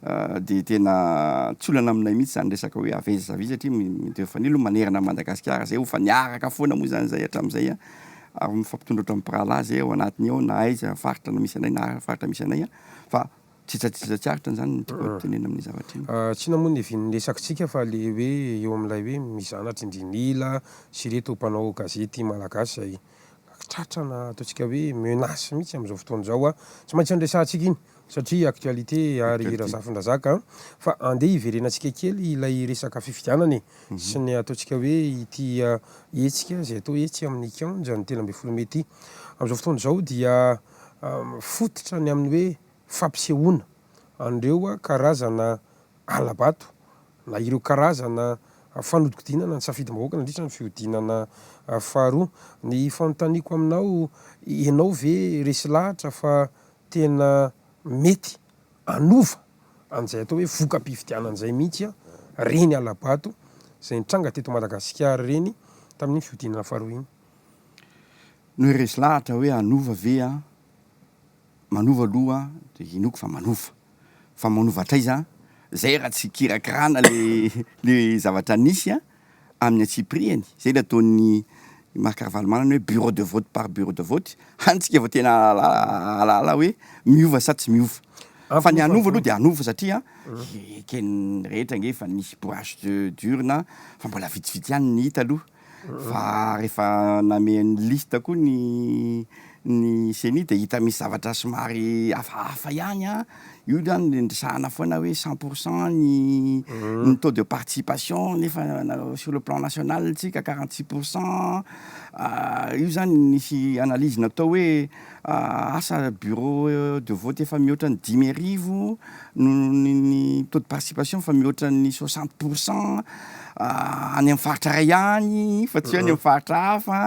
a de tena tsy olana aminay mihitsy zany resaka hoe avy aiza avy aiza satria leader fanilo manerana an'i Madagasikara zay efa niaraka foana moa zany zay hatramizay a, ary mifampitondra ohatran'ny mpirahalahy zay ao anatiny ao na aiza faritra misy anay na faritra misy anay a, fa Tsitsatsitsa tsy aritra zany no tiako tenenina amin'iny zavatra iny. Tsy inona moa ny hevian'ny resakitsika fa le hoe eo amin'ilay hoe mizanatry indrinila sy ireto mpanao gazety malagasy izay tratra na ataontsika hoe menace mihitsy amin'izao fotoana izao a! Tsy maintsy anresahantsika iny satria actualité ary Razafindrazaka a! Fa andeha hiverenantsika kely ilay resaka fifidianana e! sy ny ataontsika hoe ity hetsika izay atao etsy amin'ny kianja ny 13 mey ity. Amin'izao fotoana izao dia fototra ny amin'ny hoe fampisehoana an'ireo karazana hala-bato na ireo karazana fanodikodinana ny safidim-bahoaka nandritra ny fihodinana faharoa. Ny fanontaniako aminao, ianao ve resy lahatra fa tena mety hanova an'izay atao hoe voka-pifidianana izay mihitsy ireny hala-bato izay nitranga teto Madagasikara ireny tamin'iny fihodinana faharoa iny? Ny hoe resy lahatra hoe hanova ve an? Manova aloha dia inoako fa manova. Fa manova hatraiza? Zay raha tsy kirakirana le le zavatra nisy an, amin'ny antsipirihany, zay le ataon'i Marc Ravalomanana hoe bureau de vote par bureau de vote, hany tsika vao tena hahalala hoe miova sa tsy miova. Fa ny hanova aloha dia hanova satria eken'ny rehetra ange fa nisy bourrage de d'urne fa mbola vitsivitsy ihany ny hita aloha. Fa rehefa namehy ny liste koa ny ny ceni dia hita misy zavatra somary hafahafa ihany an, io zany le niresahana foana hoe cent pour cent ny ny taux de participation nefa sur le plan national tsika 46 pour cent, io zany nisy analyse natao hoe asa bureau de vote efa mihoatra ny 5000 no ny taux de participation efa mihoatra ny 60 pour cent. any amin'ny faritra iray ihany fa tsy hoe any amin'ny faritra hafa,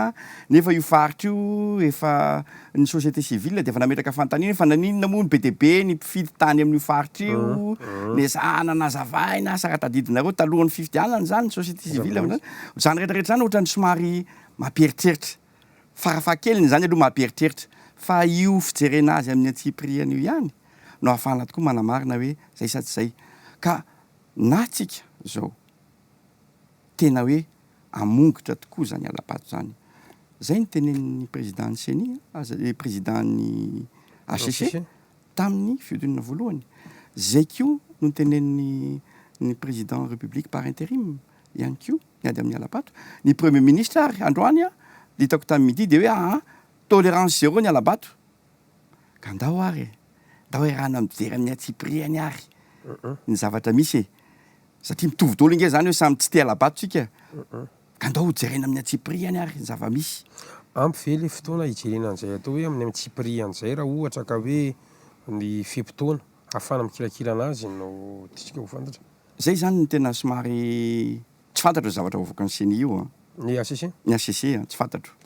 nefa io faritra io efa ny société civile dia efa nametraka fanontaniana hoe fa naninona moa no be dia be ny mpifidy tany amin'io faritra io, nezahana nazavaina, asa raha tadidinareo talohan'ny fifidianana izany ny société civile amin'izany, izany rehetra rehetra izany ohatran'ny somary mampieritreritra, farafahakeliny izany aloha mampieritreritra, fa io fijerena azy amin'ny antsipiriany io ihany no ahafahana tokoa manamarina hoe izay sa tsy izay, ka na tsika izao tena hoe hamongotra tokoa izany hala-bato izany. Izay no tenenin'ny président-n'ny Ceni, aza, président-n'ny HCC tamin'ny fihodinana voalohany. Izay koa no tenenin'ny ny président république par intérim ihany koa miady amin'ny hala-bato. Ny premier ministre ary androany hitako tamin'ny midi dia hoe aa tolérance zéro ny hala-bato. Ka ndao ary e, ndao iarahana mijery amin'ny antsipiriany ary ny zavatra misy e. Satria mitovy daholo ange zany hoe samy tsy te hala-bato tsika ka ndao ho jerena amin'ny antsipirihany ary ny zava-misy. Ampy ve le fotoana hijerena an'izay atao hoe amin'ny antsipirihany izay raha ohatra ka hoe ny fe-potoana ahafahana mikirakira anazy no tiantsika ho fantatra? Zay zany no tena somary tsy fantatro ny zavatra ho avoakan'ny ceni io an. Ny HCC? Ny HCC an, tsy fantatro.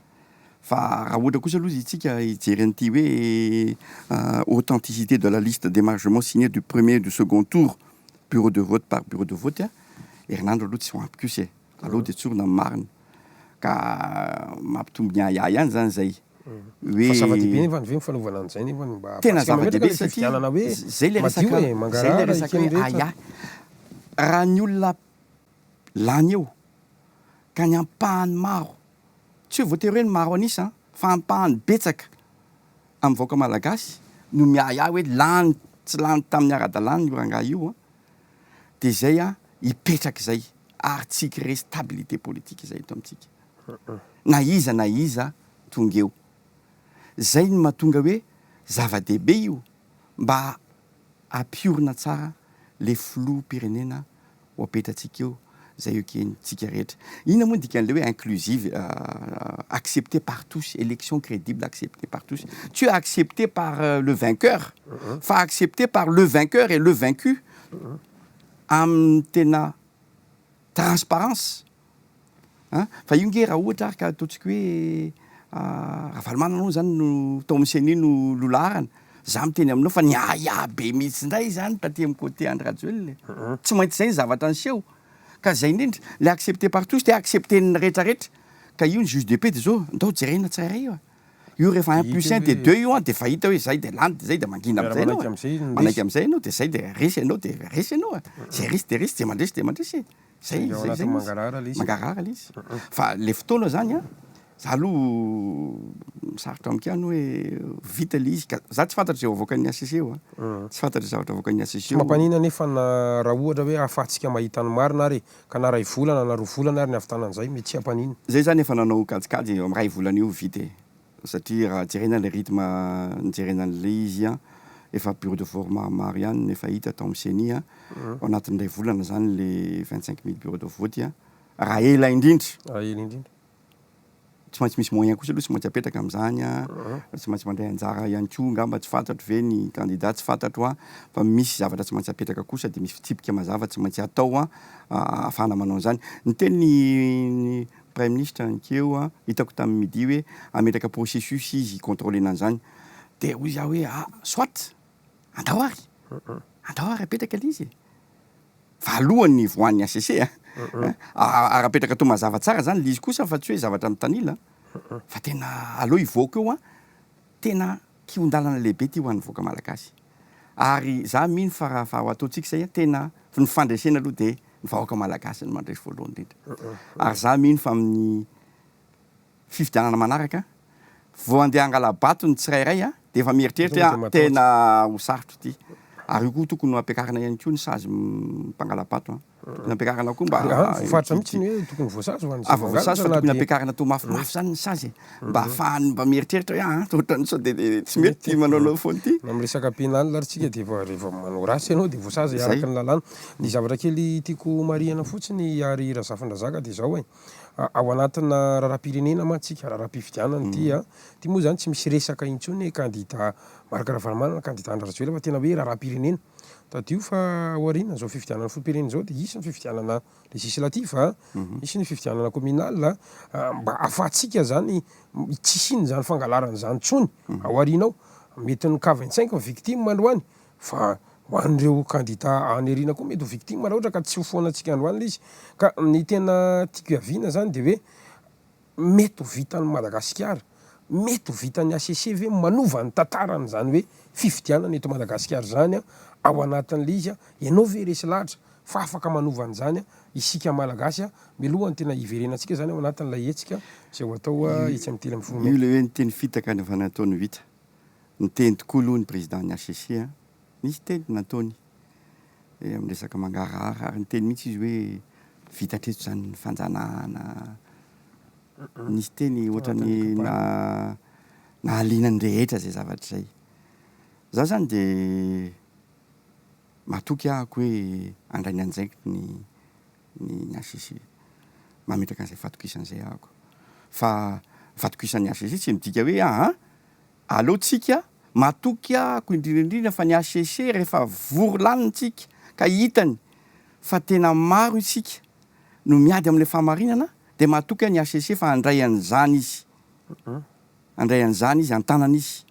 Fa raha ohatra kosa aloha isika hijery an'ity hoe authenticité de la liste d'émargement signée du premier et du second tour bureau de vote par bureau de vote a, herinandro aloha tsy ho ampy kosa e, aleo dia tsorina ny marina, ka mampitombo ny ahiahy ihany zany zay hoe. Fa zava-dehibe nefa ve ny fanaovana an'izay nefa mba Tena ahafahantsika mametraka zava-dehibe ilay satria fifidianana hoe zay le madio resaka e, zay le mangarahara resaka hoe eken'ny rehetra. ahiahy, raha ny olona lany eo ka ny ampahany maro, tsy hoe voatery hoe ny maro an'isa an, fa ampahany betsaka amin'ny vahoaka malagasy no miahiahy hoe lany tsy lany tamin'ny ara-dalàna io rangahy io an, dia izay an, hipetraka izay ary tsy hi-créer stabilité politique izay eto amintsika na iza na iza tonga eo. Izay no mahatonga hoe zava-dehibe io mba hampiorina tsara le filoham-pirenena ho apetratsika eo izay ekentsika rehetra. Inona moa ny dikan'ilay hoe inclusive, accepté par tous, élection crédible acceptée par tous. Tsy hoe accepté par le vainqueur fa accepté par le vainqueur et le vaincu amin'ny tena transparence. An! Fa io nge raha ohatra ary ka ataontsika hoe Ravalomanana moa zany no tao amin'ny ceni no lolaharana, za miteny aminao fa niahiahy be mihitsy indray zany taty amin'ny côté Andry Rajoelina e! Tsy maintsy zay ny zavatra niseho, ka zay indrindra, le accepté par tous de accepter-n'ny rehetra rehetra, ka io ny juge de paix de zao, ndao jerena tsirairay io e! Io rehefa un plus un de deux io an de efa hita hoe zay de lany de zay de mangina amizay enao e! Manaiky amizay enao de zay de resy enao de resy enao e! Zay resy de resy, zay mandresy de mandresy e! Zay, Ao zay, zay anatin'ny mihitsy. mangarahara ilay izy. Mangarahara ilay izy. Fa le fotoana zany an, za aloha sarotra amiko ihany hoe vita ilay izy ka, za tsy fantatro izay ho avoakan'ny HCC eo an, tsy fantatro izay zavatra avoakan'ny HCC Tsy eo. mampaninona anefa na raha ohatra hoe ahafahantsika mahita ny marina ary e, ka na iray volana na roa volana ary ny hahavitana an'izay, mety tsy hampaninona. Zay zany efa nanao kajikajy eo amin'ny iray volana eo vita e. Satria raha jerena ilay rythme nijerena an'ilay izy an, efa bureau de vote maromaro ihany no efa hita tao amin'ny ceni an, ao anatin'ny iray volana izany ilay 25 000 bureau de vote an, raha ela indrindra. Raha ela indrindra. Tsy maintsy misy moyen kosa aloha tsy maintsy apetraka amin'izany an, tsy maintsy mandray anjara ihany koa angamba, tsy fantatro ve ny candidat tsy fantatro an, fa misy zavatra tsy maintsy apetraka kosa dia misy fitsipika mazava tsy maintsy atao an, ahafahana manao an'izany. Niteny ny Praiminisitra anikeo a, hitako tamin'ny midi hoe hametraka processus izy hi-contrôler-na an'izany. Dia hoy izaho hoe ah, soit, andao ary, andao ary apetraka ilay izy e. Fa alohan'ny hivoahan'ny HCC a. Ary apetraka toa mazava tsara izany ilay izy kosa fa tsy hoe zavatra mitanila fa tena aleo hivoaka eo an, tena kihon-dalana lehibe ity ho an'ny vahoaka malagasy. Ary za mino fa raha fa ho ataontsika izay an, tena ny fandresena aloha dia ny vahoaka malagasy no mandresy voalohany indrindra. Ary za mino fa amin'ny fifidianana manaraka, vao handeha hangala-bato ny tsirairay an, dia efa mieritreritra hoe tena ho sarotra ity. Ary io koa tokony ho ampiakarina ihany koa ny sazy mpangala-bato an. Tokony ampiakarina koa mba. Ah, voafaritra mihitsy ny hoe tokony voasazy ho an'izay Ah, voasazy fa tokony ampiakarina toa mafimafy zany ny sazy e. Mba ahafahany mba mieritreritra hoe ah, ohatran'ny sao dia tsy mety ity manaonao foana ity. Na miresaka pénal ary tsika dia efa rehefa manao ratsy ianao dia voasazy araka ny lalàna. Ny zavatra kely tiako homarihana fotsiny ary Razafindrazaka dia izao e. Ao anatina raharaham-pirenena mantsy isika, raharaham-pifidianana ity an. Ity moa izany tsy misy resaka intsony hoe kandida Marc Ravalomanana, kandida Andry Rajoelina fa tena hoe raharaham-pirenena. Tadidio fa aorianan'izao fifidianana filoham-pirenena izao dia hisy ny fifidianana législative, hisy ny fifidianana communale, mba ahafahantsika izany tsy hisian'izany fangalarana izany intsony ao aoriana ao. Mety ny cas 25 ny victime androany fa ho an'ireo kandida any aoriana koa mety ho victime raha ohatra ka tsy ho foanantsika androany ilay izy. Ka ny tena tiako hiaviana izany dia hoe Mety ho vitan'i Madagasikara, mety ho vitan'ny hcc ve ny manova ny tantaran'izany hoe fifidianana eto Madagasikara izany ao anatin'ilay izy? Ianao ve resy lahatra fa afaka manova an'izany isika Malagasy mialohan'ny tena hiverenantsika izany ao anatin'ilay hetsika izay ho atao etsy amin'ny 13 mey? Io ilay hoe niteny fitaka ny efa nataony ho hita. Niteny tokoa aloha ny président-n'ny hcc an! Nisy teny nataony amin'ny resaka mangarahara ary niteny mihitsy izy hoe vita hatreto izany ny fanjanahana. Nisy teny ohatran'ny nahaliana ny rehetra izay zavatra izay. Izaho izany dia matoky ahako hoe handray ny andraikiny ny hcc. Mametraka an'izay fahatokisana izay ahako. Fa ny fahatokisan'ny hcc tsy midika hoe aa Aleo tsika matoky ahako indrindra indrindra fa ny hcc rehefa vory laniny tsika ka hitany fa tena maro isika no miady amin'ilay fahamarinana dia matoky aho ny hcc fa handray an'izany izy handray an'izany izy an-tanana izy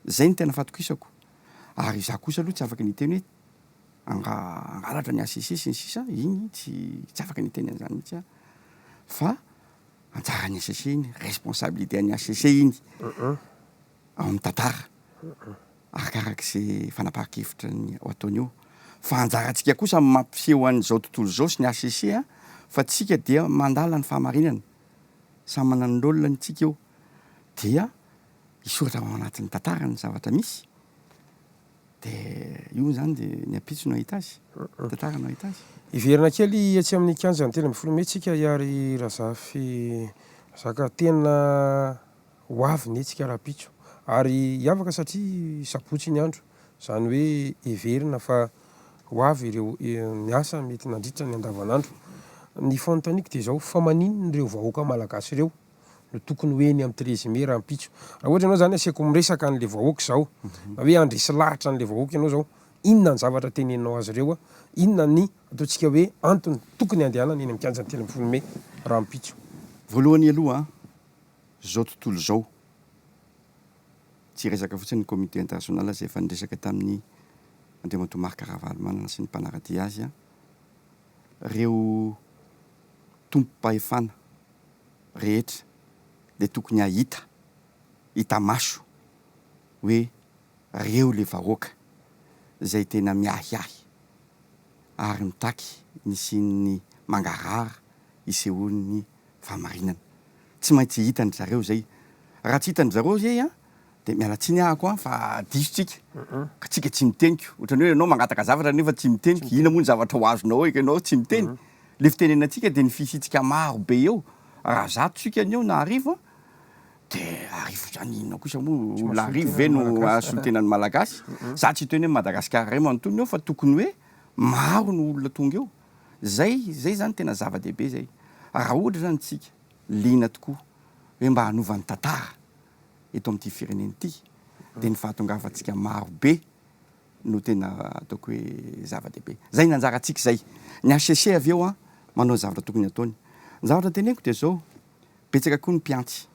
zay no tena fatokisako ary izaho kosa aloha tsy afaka ny hiteny hoe hangalatra ny hcc sy ny sisa iny tsy tsy afaka ny hiteny an'izany mihitsy aho fa Anjaran'ny hcc iny, responsabilité an'ny hcc iny ao amin'ny tantara, arakarak'izay fanapahan-kevitra ny ho ataony eo. Fa anjarantsika kosa ny mampiseho an'izao tontolo izao sy ny hcc fa tsika dia mandala ny fahamarinana, samy manana ny rôle-ny tsika eo, dia hisoratra ao anatin'ny tantara ny zavatra misy. Dia io izany dia ny ampitso no hahita azy, ny tantara no hahita azy. Hiverina kely etsy amin'ny kianjan'ny 13 mey tsika hiary Razafy Zaka tena ho avy ny hetsika rahampitso ary hiavaka satria sabotsy ny andro, izany hoe heverina fa ho avy ireo miasa mety nandritra ny andavanandro. Ny fanontaniako dia izao, fa maninona ireo vahoaka malagasy ireo no tokony ho eny amin'ny 13 mai rahampitso. Raha ohatra ianao zany aseko miresaka an'le vahoaka izao, na hoe handresy lahatra an'le vahoaka ianao izao, inona ny zavatra teneninao azy ireo, inona ny ataontsika hoe antony tokony handehanana eny amin'ny kianjan'ny 13 mai rahampitso? Voalohany aloha an, zao tontolo izao, tsy hiresaka fotsiny ny comité international izay efa niresaka tamin'ny Andriamatoa Marc Ravalomanana sy ny mpanara-dia azy an, reo tompom-pahefana rehetra dia tokony hahita, hita maso hoe reo le vahoaka izay tena miahiahy ary mitaky ny hisian'ny mangarahara hisehoan'ny fahamarinana. Tsy maintsy hitan-dry zareo izay. Raha tsy hitan-dry zareo izay an, dia miala tsiny ahako an fa diso tsika, ka tsika tsy miteny ko. Ohatran'ny hoe ianao mangataka zavatra nefa tsy miteny ko, inona moa ny zavatra ho azonao eo ka ianao tsy miteny. Le fitenenantsika dia ny fisiantsika maro be eo, raha zato tsika ny eo na arivo an, de arivo zany inona kosa moa, olona arivo ve no hahasolo tena ny Malagasy? Za tsy hiteny hoe Madagasikara iray manontolo ny eo fa tokony hoe maro no olona tonga eo, zay zay zany tena zava-dehibe zay, raha ohatra zany tsika liana tokoa hoe mba hanova ny tantara eto amin'ity firenena ity dia ny fahatongavantsika maro be no tena ataoko hoe zava-dehibe. Zay ny anjarantsika izay. Ny hcc avy eo an, manao ny zavatra tokony hataony. Ny zavatra teneniko dia izao, betsaka koa ny mpiantsy.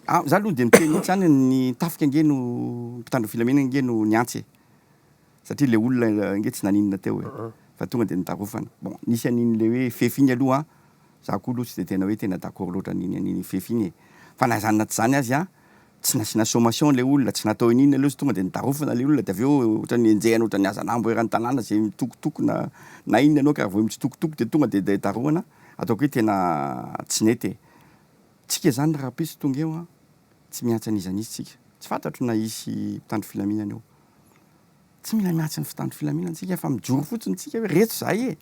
Ah, za aloha dia miteny mihitsy zany ny tafika ange no, mpitandro ny filaminana ange no niantsy e. Satria le olona ange tsy naninona teo e. Fa tonga dia nidarofana. Bon, nisy an'iny le hoe fefy iny aloha an, za koa aloha tsy dia tena hoe tena d'accord loatra an'iny an'iny fefy iny e. Fa na izany na tsy izany azy an, Tsy nasiana sommation ilay olona, tsy natao inona ilay izy, tonga dia nidarofana ilay olona, dia avy eo ohatran'ny enjehina ohatran'ny hazanambo eran'ny tanàna izay mitokotoko na na inona ianao ka raha vao mitsitokotoko dia tonga dia dia darohana, ataoko hoe tena tsy nety e. Tsika izany rahampitso tonga eo an, tsy mihantsy an'iza n'iza tsika, tsy fantatro na hisy mpitandro filaminana eo. Tsy mila mihantsy ny fitandro filaminana tsika fa mijoro fotsiny tsika hoe reto zahay e!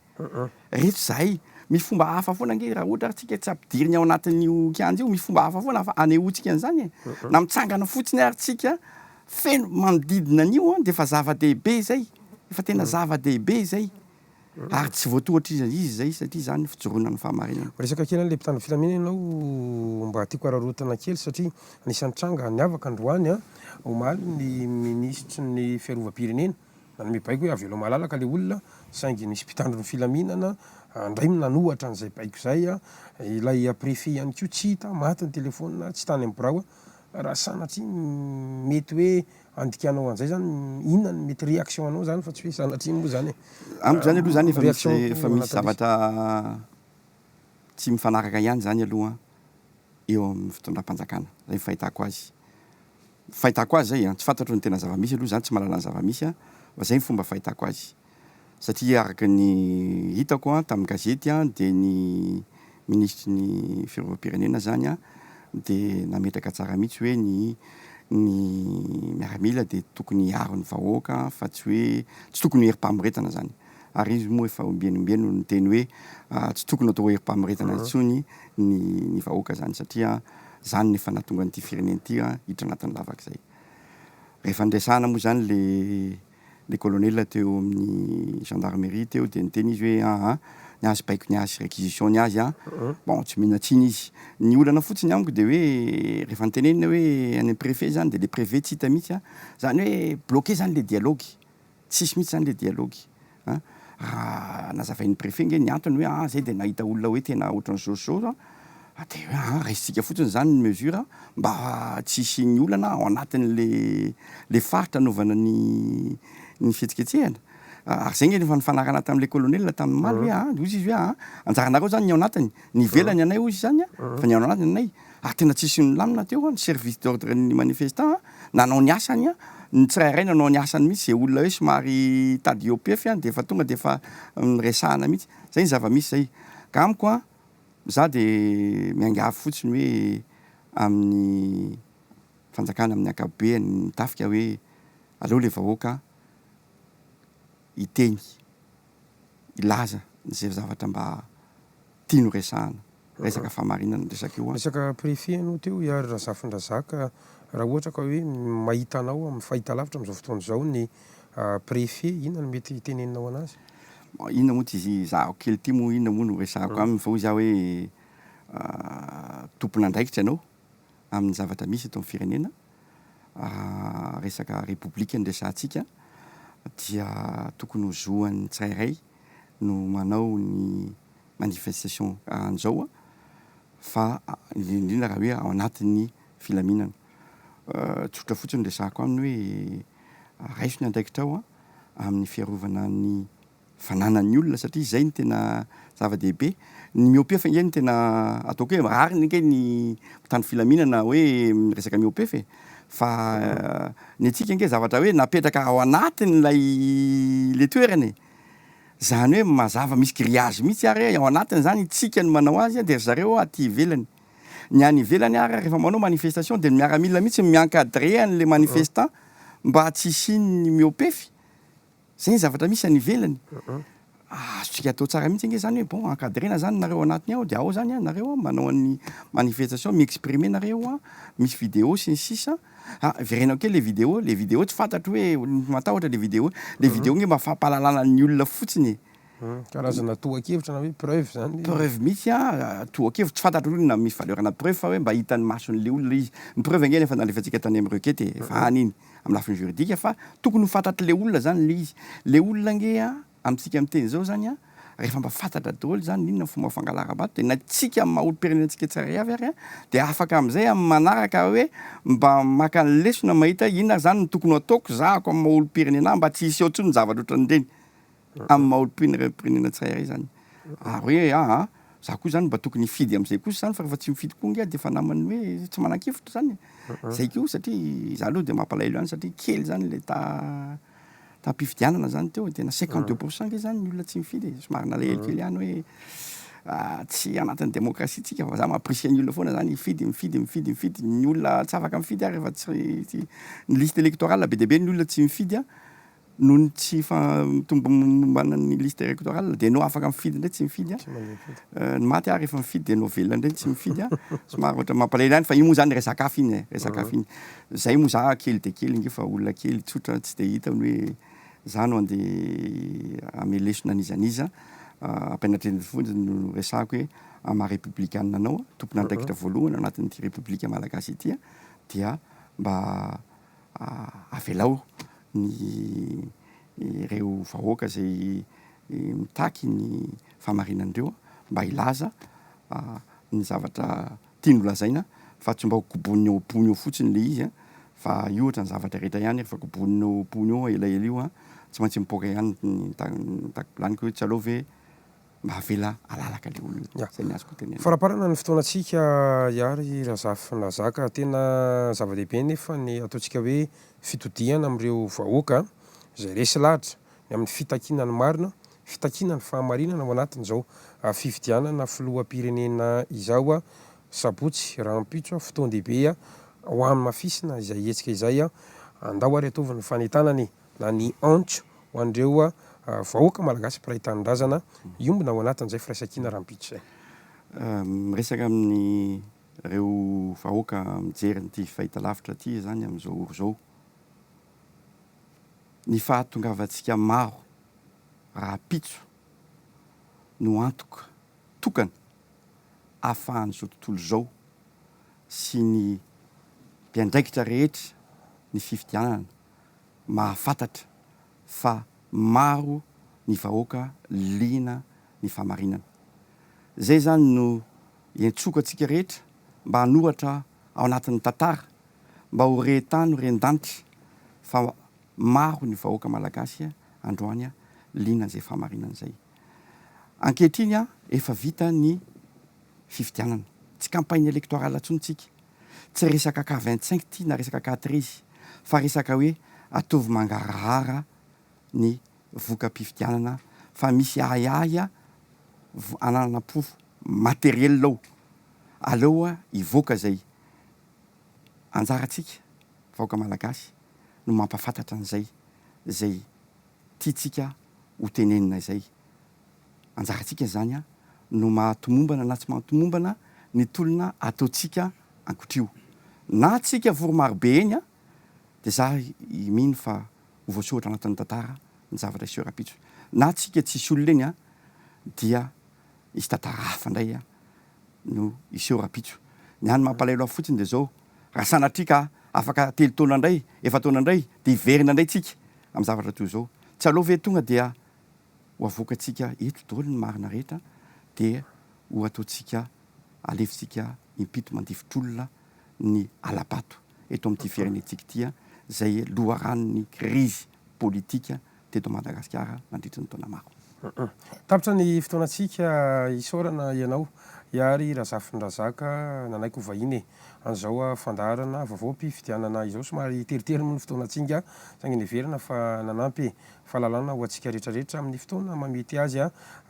Reto zahay. Misy fomba hafa foana ange raha ohatra ary tsika tsy ampidiriny ao anatin'io kianja io, misy fomba hafa foana afa anehoantsika an'izany e! Na mitsangana fotsiny ary tsika feno manodidina an'io an, dia efa zava-dehibe izay, efa tena zava-dehibe izay. Ary tsy voatohatra iza iza izay satria izany fijoroana ny fahamarinana. Miresaka kely an'ilay mpitandro filaminana ianao mba tiako araraotina kely satria anisan'ny tranga niavaka androany an, omaly ny minisitry ny fiarovam-pirenena nanome baiko hoe avelao malalaka ilay olona saingy nisy mpitandro ny filaminana indray nanohatra an'izay baiko izay an, ilay préfet ihany koa tsy hita, maty ny telefaonina, tsy tany amin'ny birao, raha sanatria mety hoe Andikanao an'izay zany inona no mety réaction anao zany fa tsy hoe sanatria moa zany e. Amiko zany aloha zany efa misy efa misy zavatra tsy mifanaraka ihany zany aloha eo amin'ny fitondram-panjakana, zay ny fahitako azy. Fahitako azy zay an, tsy fantatro ny tena zava-misy aloha za tsy mahalala ny zava-misy an, fa zay ny fomba fahitako azy. Satria araka ny hitako tamin'ny gazety dia ny minisitry ny fiarovam-pirenena izany dia nametraka tsara mihitsy hoe ny ny miaramila dia tokony hiaro ny vahoaka fa tsy hoe tsy tokony ho herim-pamoretana izany. Ary izy moa efa ombieny ombieny no niteny hoe tsy tokony atao herim-pamoretana intsony ny ny vahoaka izany satria izany no efa nahatonga an'ity firenena ity hiditra anatin'ny lavaka izay. Rehefa niresahana moa izany le le colonel teo amin'ny gendarmerie teo de niteny izy hoe aa ny azy baiko ny azy réquisition ny azy an, bon tsy omena tsiny izy, ny olana fotsiny amiko de hoe rehefa notenenina hoe any amin'ny préfet zany de le préfet tsy hita mihitsy an, zany hoe bloqué zany le dialogue, tsisy mihitsy zany le dialogue an, raha nazavain'ny préfet nge ny antony hoe aa zay de nahita olona hoe tena ohatran'izao sy zao an, Dia hoe aa raisintsika fotsiny izany ny mesure mba tsy hisian'ny olana ao anatin'le le faritra anaovana ny ny fihetsiketsehana. Ary izay nge efa nifanarahana tamin'ilay colonel tamin'ny omaly hoe aa hozy izy hoe aa anjaranareo izany ny ao anatiny, ny ivelany anay hozy izany an, fa ny ao anatiny anay. Ary tena tsisy nilamina teo an, ny service d'ordre ny manifestant an, nanao ny asany an, ny tsirairay nanao ny asany mihitsy, izay olona hoe somary tady hihoa-pefy an dia efa tonga dia efa niresahana mihitsy. Izay ny zava-misy izay. Ka amiko an, Za de miangavy fotsiny hoe amin'ny fanjakana amin'ny ankapobeany ny tafika hoe aleo le vahoaka hiteny hilaza izay zavatra mba tiany ho resahana, resaka fahamarinana ny resaka io an. Resaka préfet ianao teo Ihary Razafindrazaka, raha ohatra ka hoe mahita anao amin'ny fahitalavitra amin'izao fotoana izao ny préfet, inona no mety hiteneninao anazy? Bon, inona moa ty zaho kely ty moa inona moa no resahako aminy fa hoy zaho hoe tompon'andraikitra ianao amin'ny zavatra misy eto amin'ny firenena, raha resaka repoblika no resahantsika dia tokony ho zoan'ny tsirairay no manao ny manifestation an'izao fa indrindra indrindra raha hoe ao anatin'ny filaminana. Tsotra fotsiny ny resahako aminy hoe raiso ny andraikitrao amin'ny fiarovana ny fananan'ny olona satria izay no tena zava-dehibe. Ny mihoa-pefy ange no tena ataoko hoe rariny ange ny mpitandro filaminana hoe miresaka mihoa-pefy e! Fa ny antsika ange zavatra hoe napetraka ao anatin'ilay le toerana e! Izany hoe mazava misy grillage mihitsy ary ao anatiny izany isika no manao azy dia ry zareo aty ivelany. Ny any ivelany ary rehefa manao manifestation dia ny miaramila mihitsy no mi-encadrer an'ilay manifestant mba tsy hisian'ny mihoa-pefy. Zay ny zavatra misy any ivelany. Azontsika atao tsara mihitsy ange zany hoe bon encadrer-na zany nareo ao anatiny ao dia ao zany an nareo manao an'ny manifestation, mi-exprimer nareo an, misy vidéo sy ny sisa. Ah verenao kely le vidéo, le vidéo tsy fantatro hoe matahotra le vidéo, le vidéo nge mba fampahalalana ny olona fotsiny e. Karazana tohan-kevitra na hoe preuve zany. Preuve mihitsy an, tohan-kevitra, tsy fantatro aloha na misy valeur-na preuve fa hoe mba hitan'ny mason'le olona izy. Ny preuve ange efa nalefantsika tany amin'ny requête e, efa any iny, amin'ny lafiny juridique fa tokony ho fantatr'le olona zany le izy. Le olona ange an, amintsika miteny izao zany an, rehefa mba fantatra daholo zany inona ny fomba fangalaram-bato dia na tsika amin'ny maha olom-pirenena antsika tsirairay avy ary an, dia afaka amin'izay amin'ny manaraka hoe mba maka ny lesona mahita hoe inona ary zany no tokony ho ataoko zahako amin'ny maha olom-pirenena ahy mba tsy hiseho intsony ny zavatra ohatran'ireny. Amin'ny maha olom-pirenena tsirairay izany. Ary hoe aa, za koa zany mba tokony hifidy amin'izay kosa izany fa rehefa tsy mifidy koa ange dia efa naman'ny hoe tsy manan-kevitra izany e. Zay koa satria za aloha dia mampalahelo ihany satria kely izany ilay taha taham-pifidianana izany teo, tena 52 pour cent ange izany ny olona tsy mifidy e, somary nalahelo kely ihany hoe tsy anatin'ny demokrasia tsika fa za mampirisika ny olona foana zany hifidy, mifidy, mifidy, mifidy, ny olona tsy afaka mifidy ary rehefa tsy, ny liste électorale be dia be ny olona tsy mifidy an. Noho ny tsy fahatomombanan'ny liste électorale dia enao afaka mifidy indray tsy mifidy an, ny maty ary efa mifidy dia enao velona indray tsy mifidy an, somary ohatra mampalahelo ihany fa iny moa zany resaka hafa iny e, resaka hafa iny, zay moa za kely dia kely nge fa olona kely tsotra tsy dia hita ny hoe za no andeha hanome lesona an'iza n'iza, hampianatra an'iza fotsiny no resahako hoe amin'ny maha repoblikanina anao, tompon'andraikitra voalohany ao anatin'ity repoblika malagasy ity dia mba avelao ny ireo vahoaka izay mitaky ny fahamarinan'ireo mba hilaza ny zavatra tiany ho lazaina fa tsy mba ho koboniny ao am-pony ao fotsiny ilay izy fa io ohatran'ny zavatra rehetra ihany rehefa koboniny ao am-pony ao elaela io tsy maintsy mipoaka ihany ny takim-bilaniko hoe tsy aleo ve mba avela halalaka ilay olona. Ya. Izay ny azoko tenenina. Faraparana ny fotoanantsika Hiary Razafinazaka. Tena zava-dehibe nefa ny ataontsika hoe fitodihana amin'ireo vahoaka izay resy lahatra ny amin'ny fitakiana ny marina, fitakiana ny fahamarinana ao anatin'izao fifidianana filoham-pirenena izao. Sabotsy, rahampitso, fotoan-dehibe ho hamafisina izay hetsika izay. Andao ary ataovy ny fanentanana e! na ny antso ho an'ireo vahoaka malagasy mpiray tanindrazana hiombona ao anatin'izay firaisankina rahampitso izay. Miresaka amin'ireo vahoaka mijery an'ity fahitalavitra ity izany amin'izao ora izao, ny fahatongavantsika maro rahampitso no antoka tokana ahafahan'izao tontolo izao sy ny mpiandraikitra rehetra ny fifidianana mahafantatra fa maro ny vahoaka liana ny fahamarinana. Izay izany no iantsoako antsika rehetra mba hanoratra ao anatin'ny tantara, mba ho re tany ho ren-danitra fa maro ny vahoaka malagasy androany liana an'izay fahamarinana izay. Ankehitriny efa vita ny fifidianana, tsy campagne électorale intsony tsika. Tsy resaka K 25 ity na resaka K 13 fa resaka hoe ataovy mangarahara ny voka-pifidianana fa misy ahiahy ananana porofo materiel ao. Aleo hivoaka izay anjarantsika vahoaka malagasy no mampafantatra an'izay izay tiantsika ho tenenina izay. Anjarantsika izany no mahatomombana na tsy mahatomombana ny tolona ataontsika ankotr'io. Na tsika vory marobe eny dia za mino fa ho voasoratra anatin'ny tantara ny zavatra hiseho rahampitso. Na tsika tsisy olona eny dia hisy tantara hafa indray no hiseho rahampitso. Ny hany mampalahelo ahy fotsiny dia izao, raha sanatria ka afaka telo taona indray, efa-taona indray dia hiverina indray tsika amin'ny zavatra toy izao. Tsy aleo ve tonga dia ho avoakantsika eto daholo ny marina rehetra dia ho ataontsika alefintsika impito mandifotr'olona ny hala-bato eto amin'ity firenentsika ity izay loharanon'ny krizy politika teto Madagasikara nandritry ny taona maro. Tapitra ny fotoanantsika, isaorana ianao Hiary Razafindrazaka nanaiky ho vahiny e! an'izao fandaharana vaovaom-pifidianana izao. Somary teritery moa ny fotoanantsika saingy neverina fa nanampy e! Fahalalana ho antsika rehetra rehetra amin'ny fotoana mahamety azy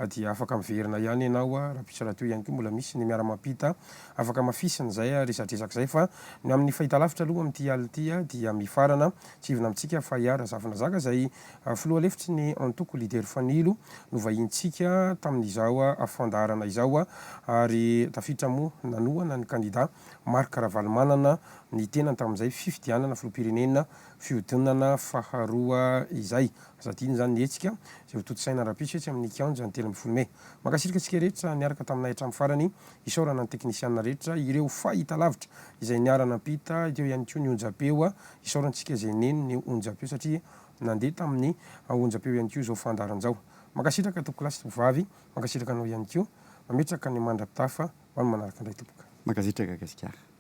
dia afaka miverina ihany ianao rahampitso rahateo ihany koa mbola misy ny miara-mampita afaka hamafisina izay resadresaka izay fa ny amin'ny fahitalavitra aloha amin'ity alina ity dia mifarana tsy hivina amintsika fa i Razafindrazaga izay filoha lefitry ny antoko Leader Fanilo no vahintsika tamin'izao fandaharana izao ary tafiditra moa nanohana ny kandida Marc Ravalomanana ny tenany tamin'izay fifidianana filoham-pirenena Fihodinana faharoa izay. Aza adino izany ny hetsika izay ho tontosaina rahampitso etsy amin'ny kianja ny 13 mey. Mankasitraka antsika rehetra niaraka taminay hatramin'ny farany. Isaorana ny teknisianina rehetra, ireo fahitalavitra izay niara-nampita, teo ihany koa ny onjam-peo. Isaorantsika izay neno ny onjam-peo satria nandeha tamin'ny onjam-peo ihany koa izao fandaharana izao. Mankasitraka tompokolahy sy tompovavy. Mankasitraka anao ihany koa. Mametraka ny mandra-pitafa ho amin'ny manaraka indray tompoko. Mankasitraka Gasikara.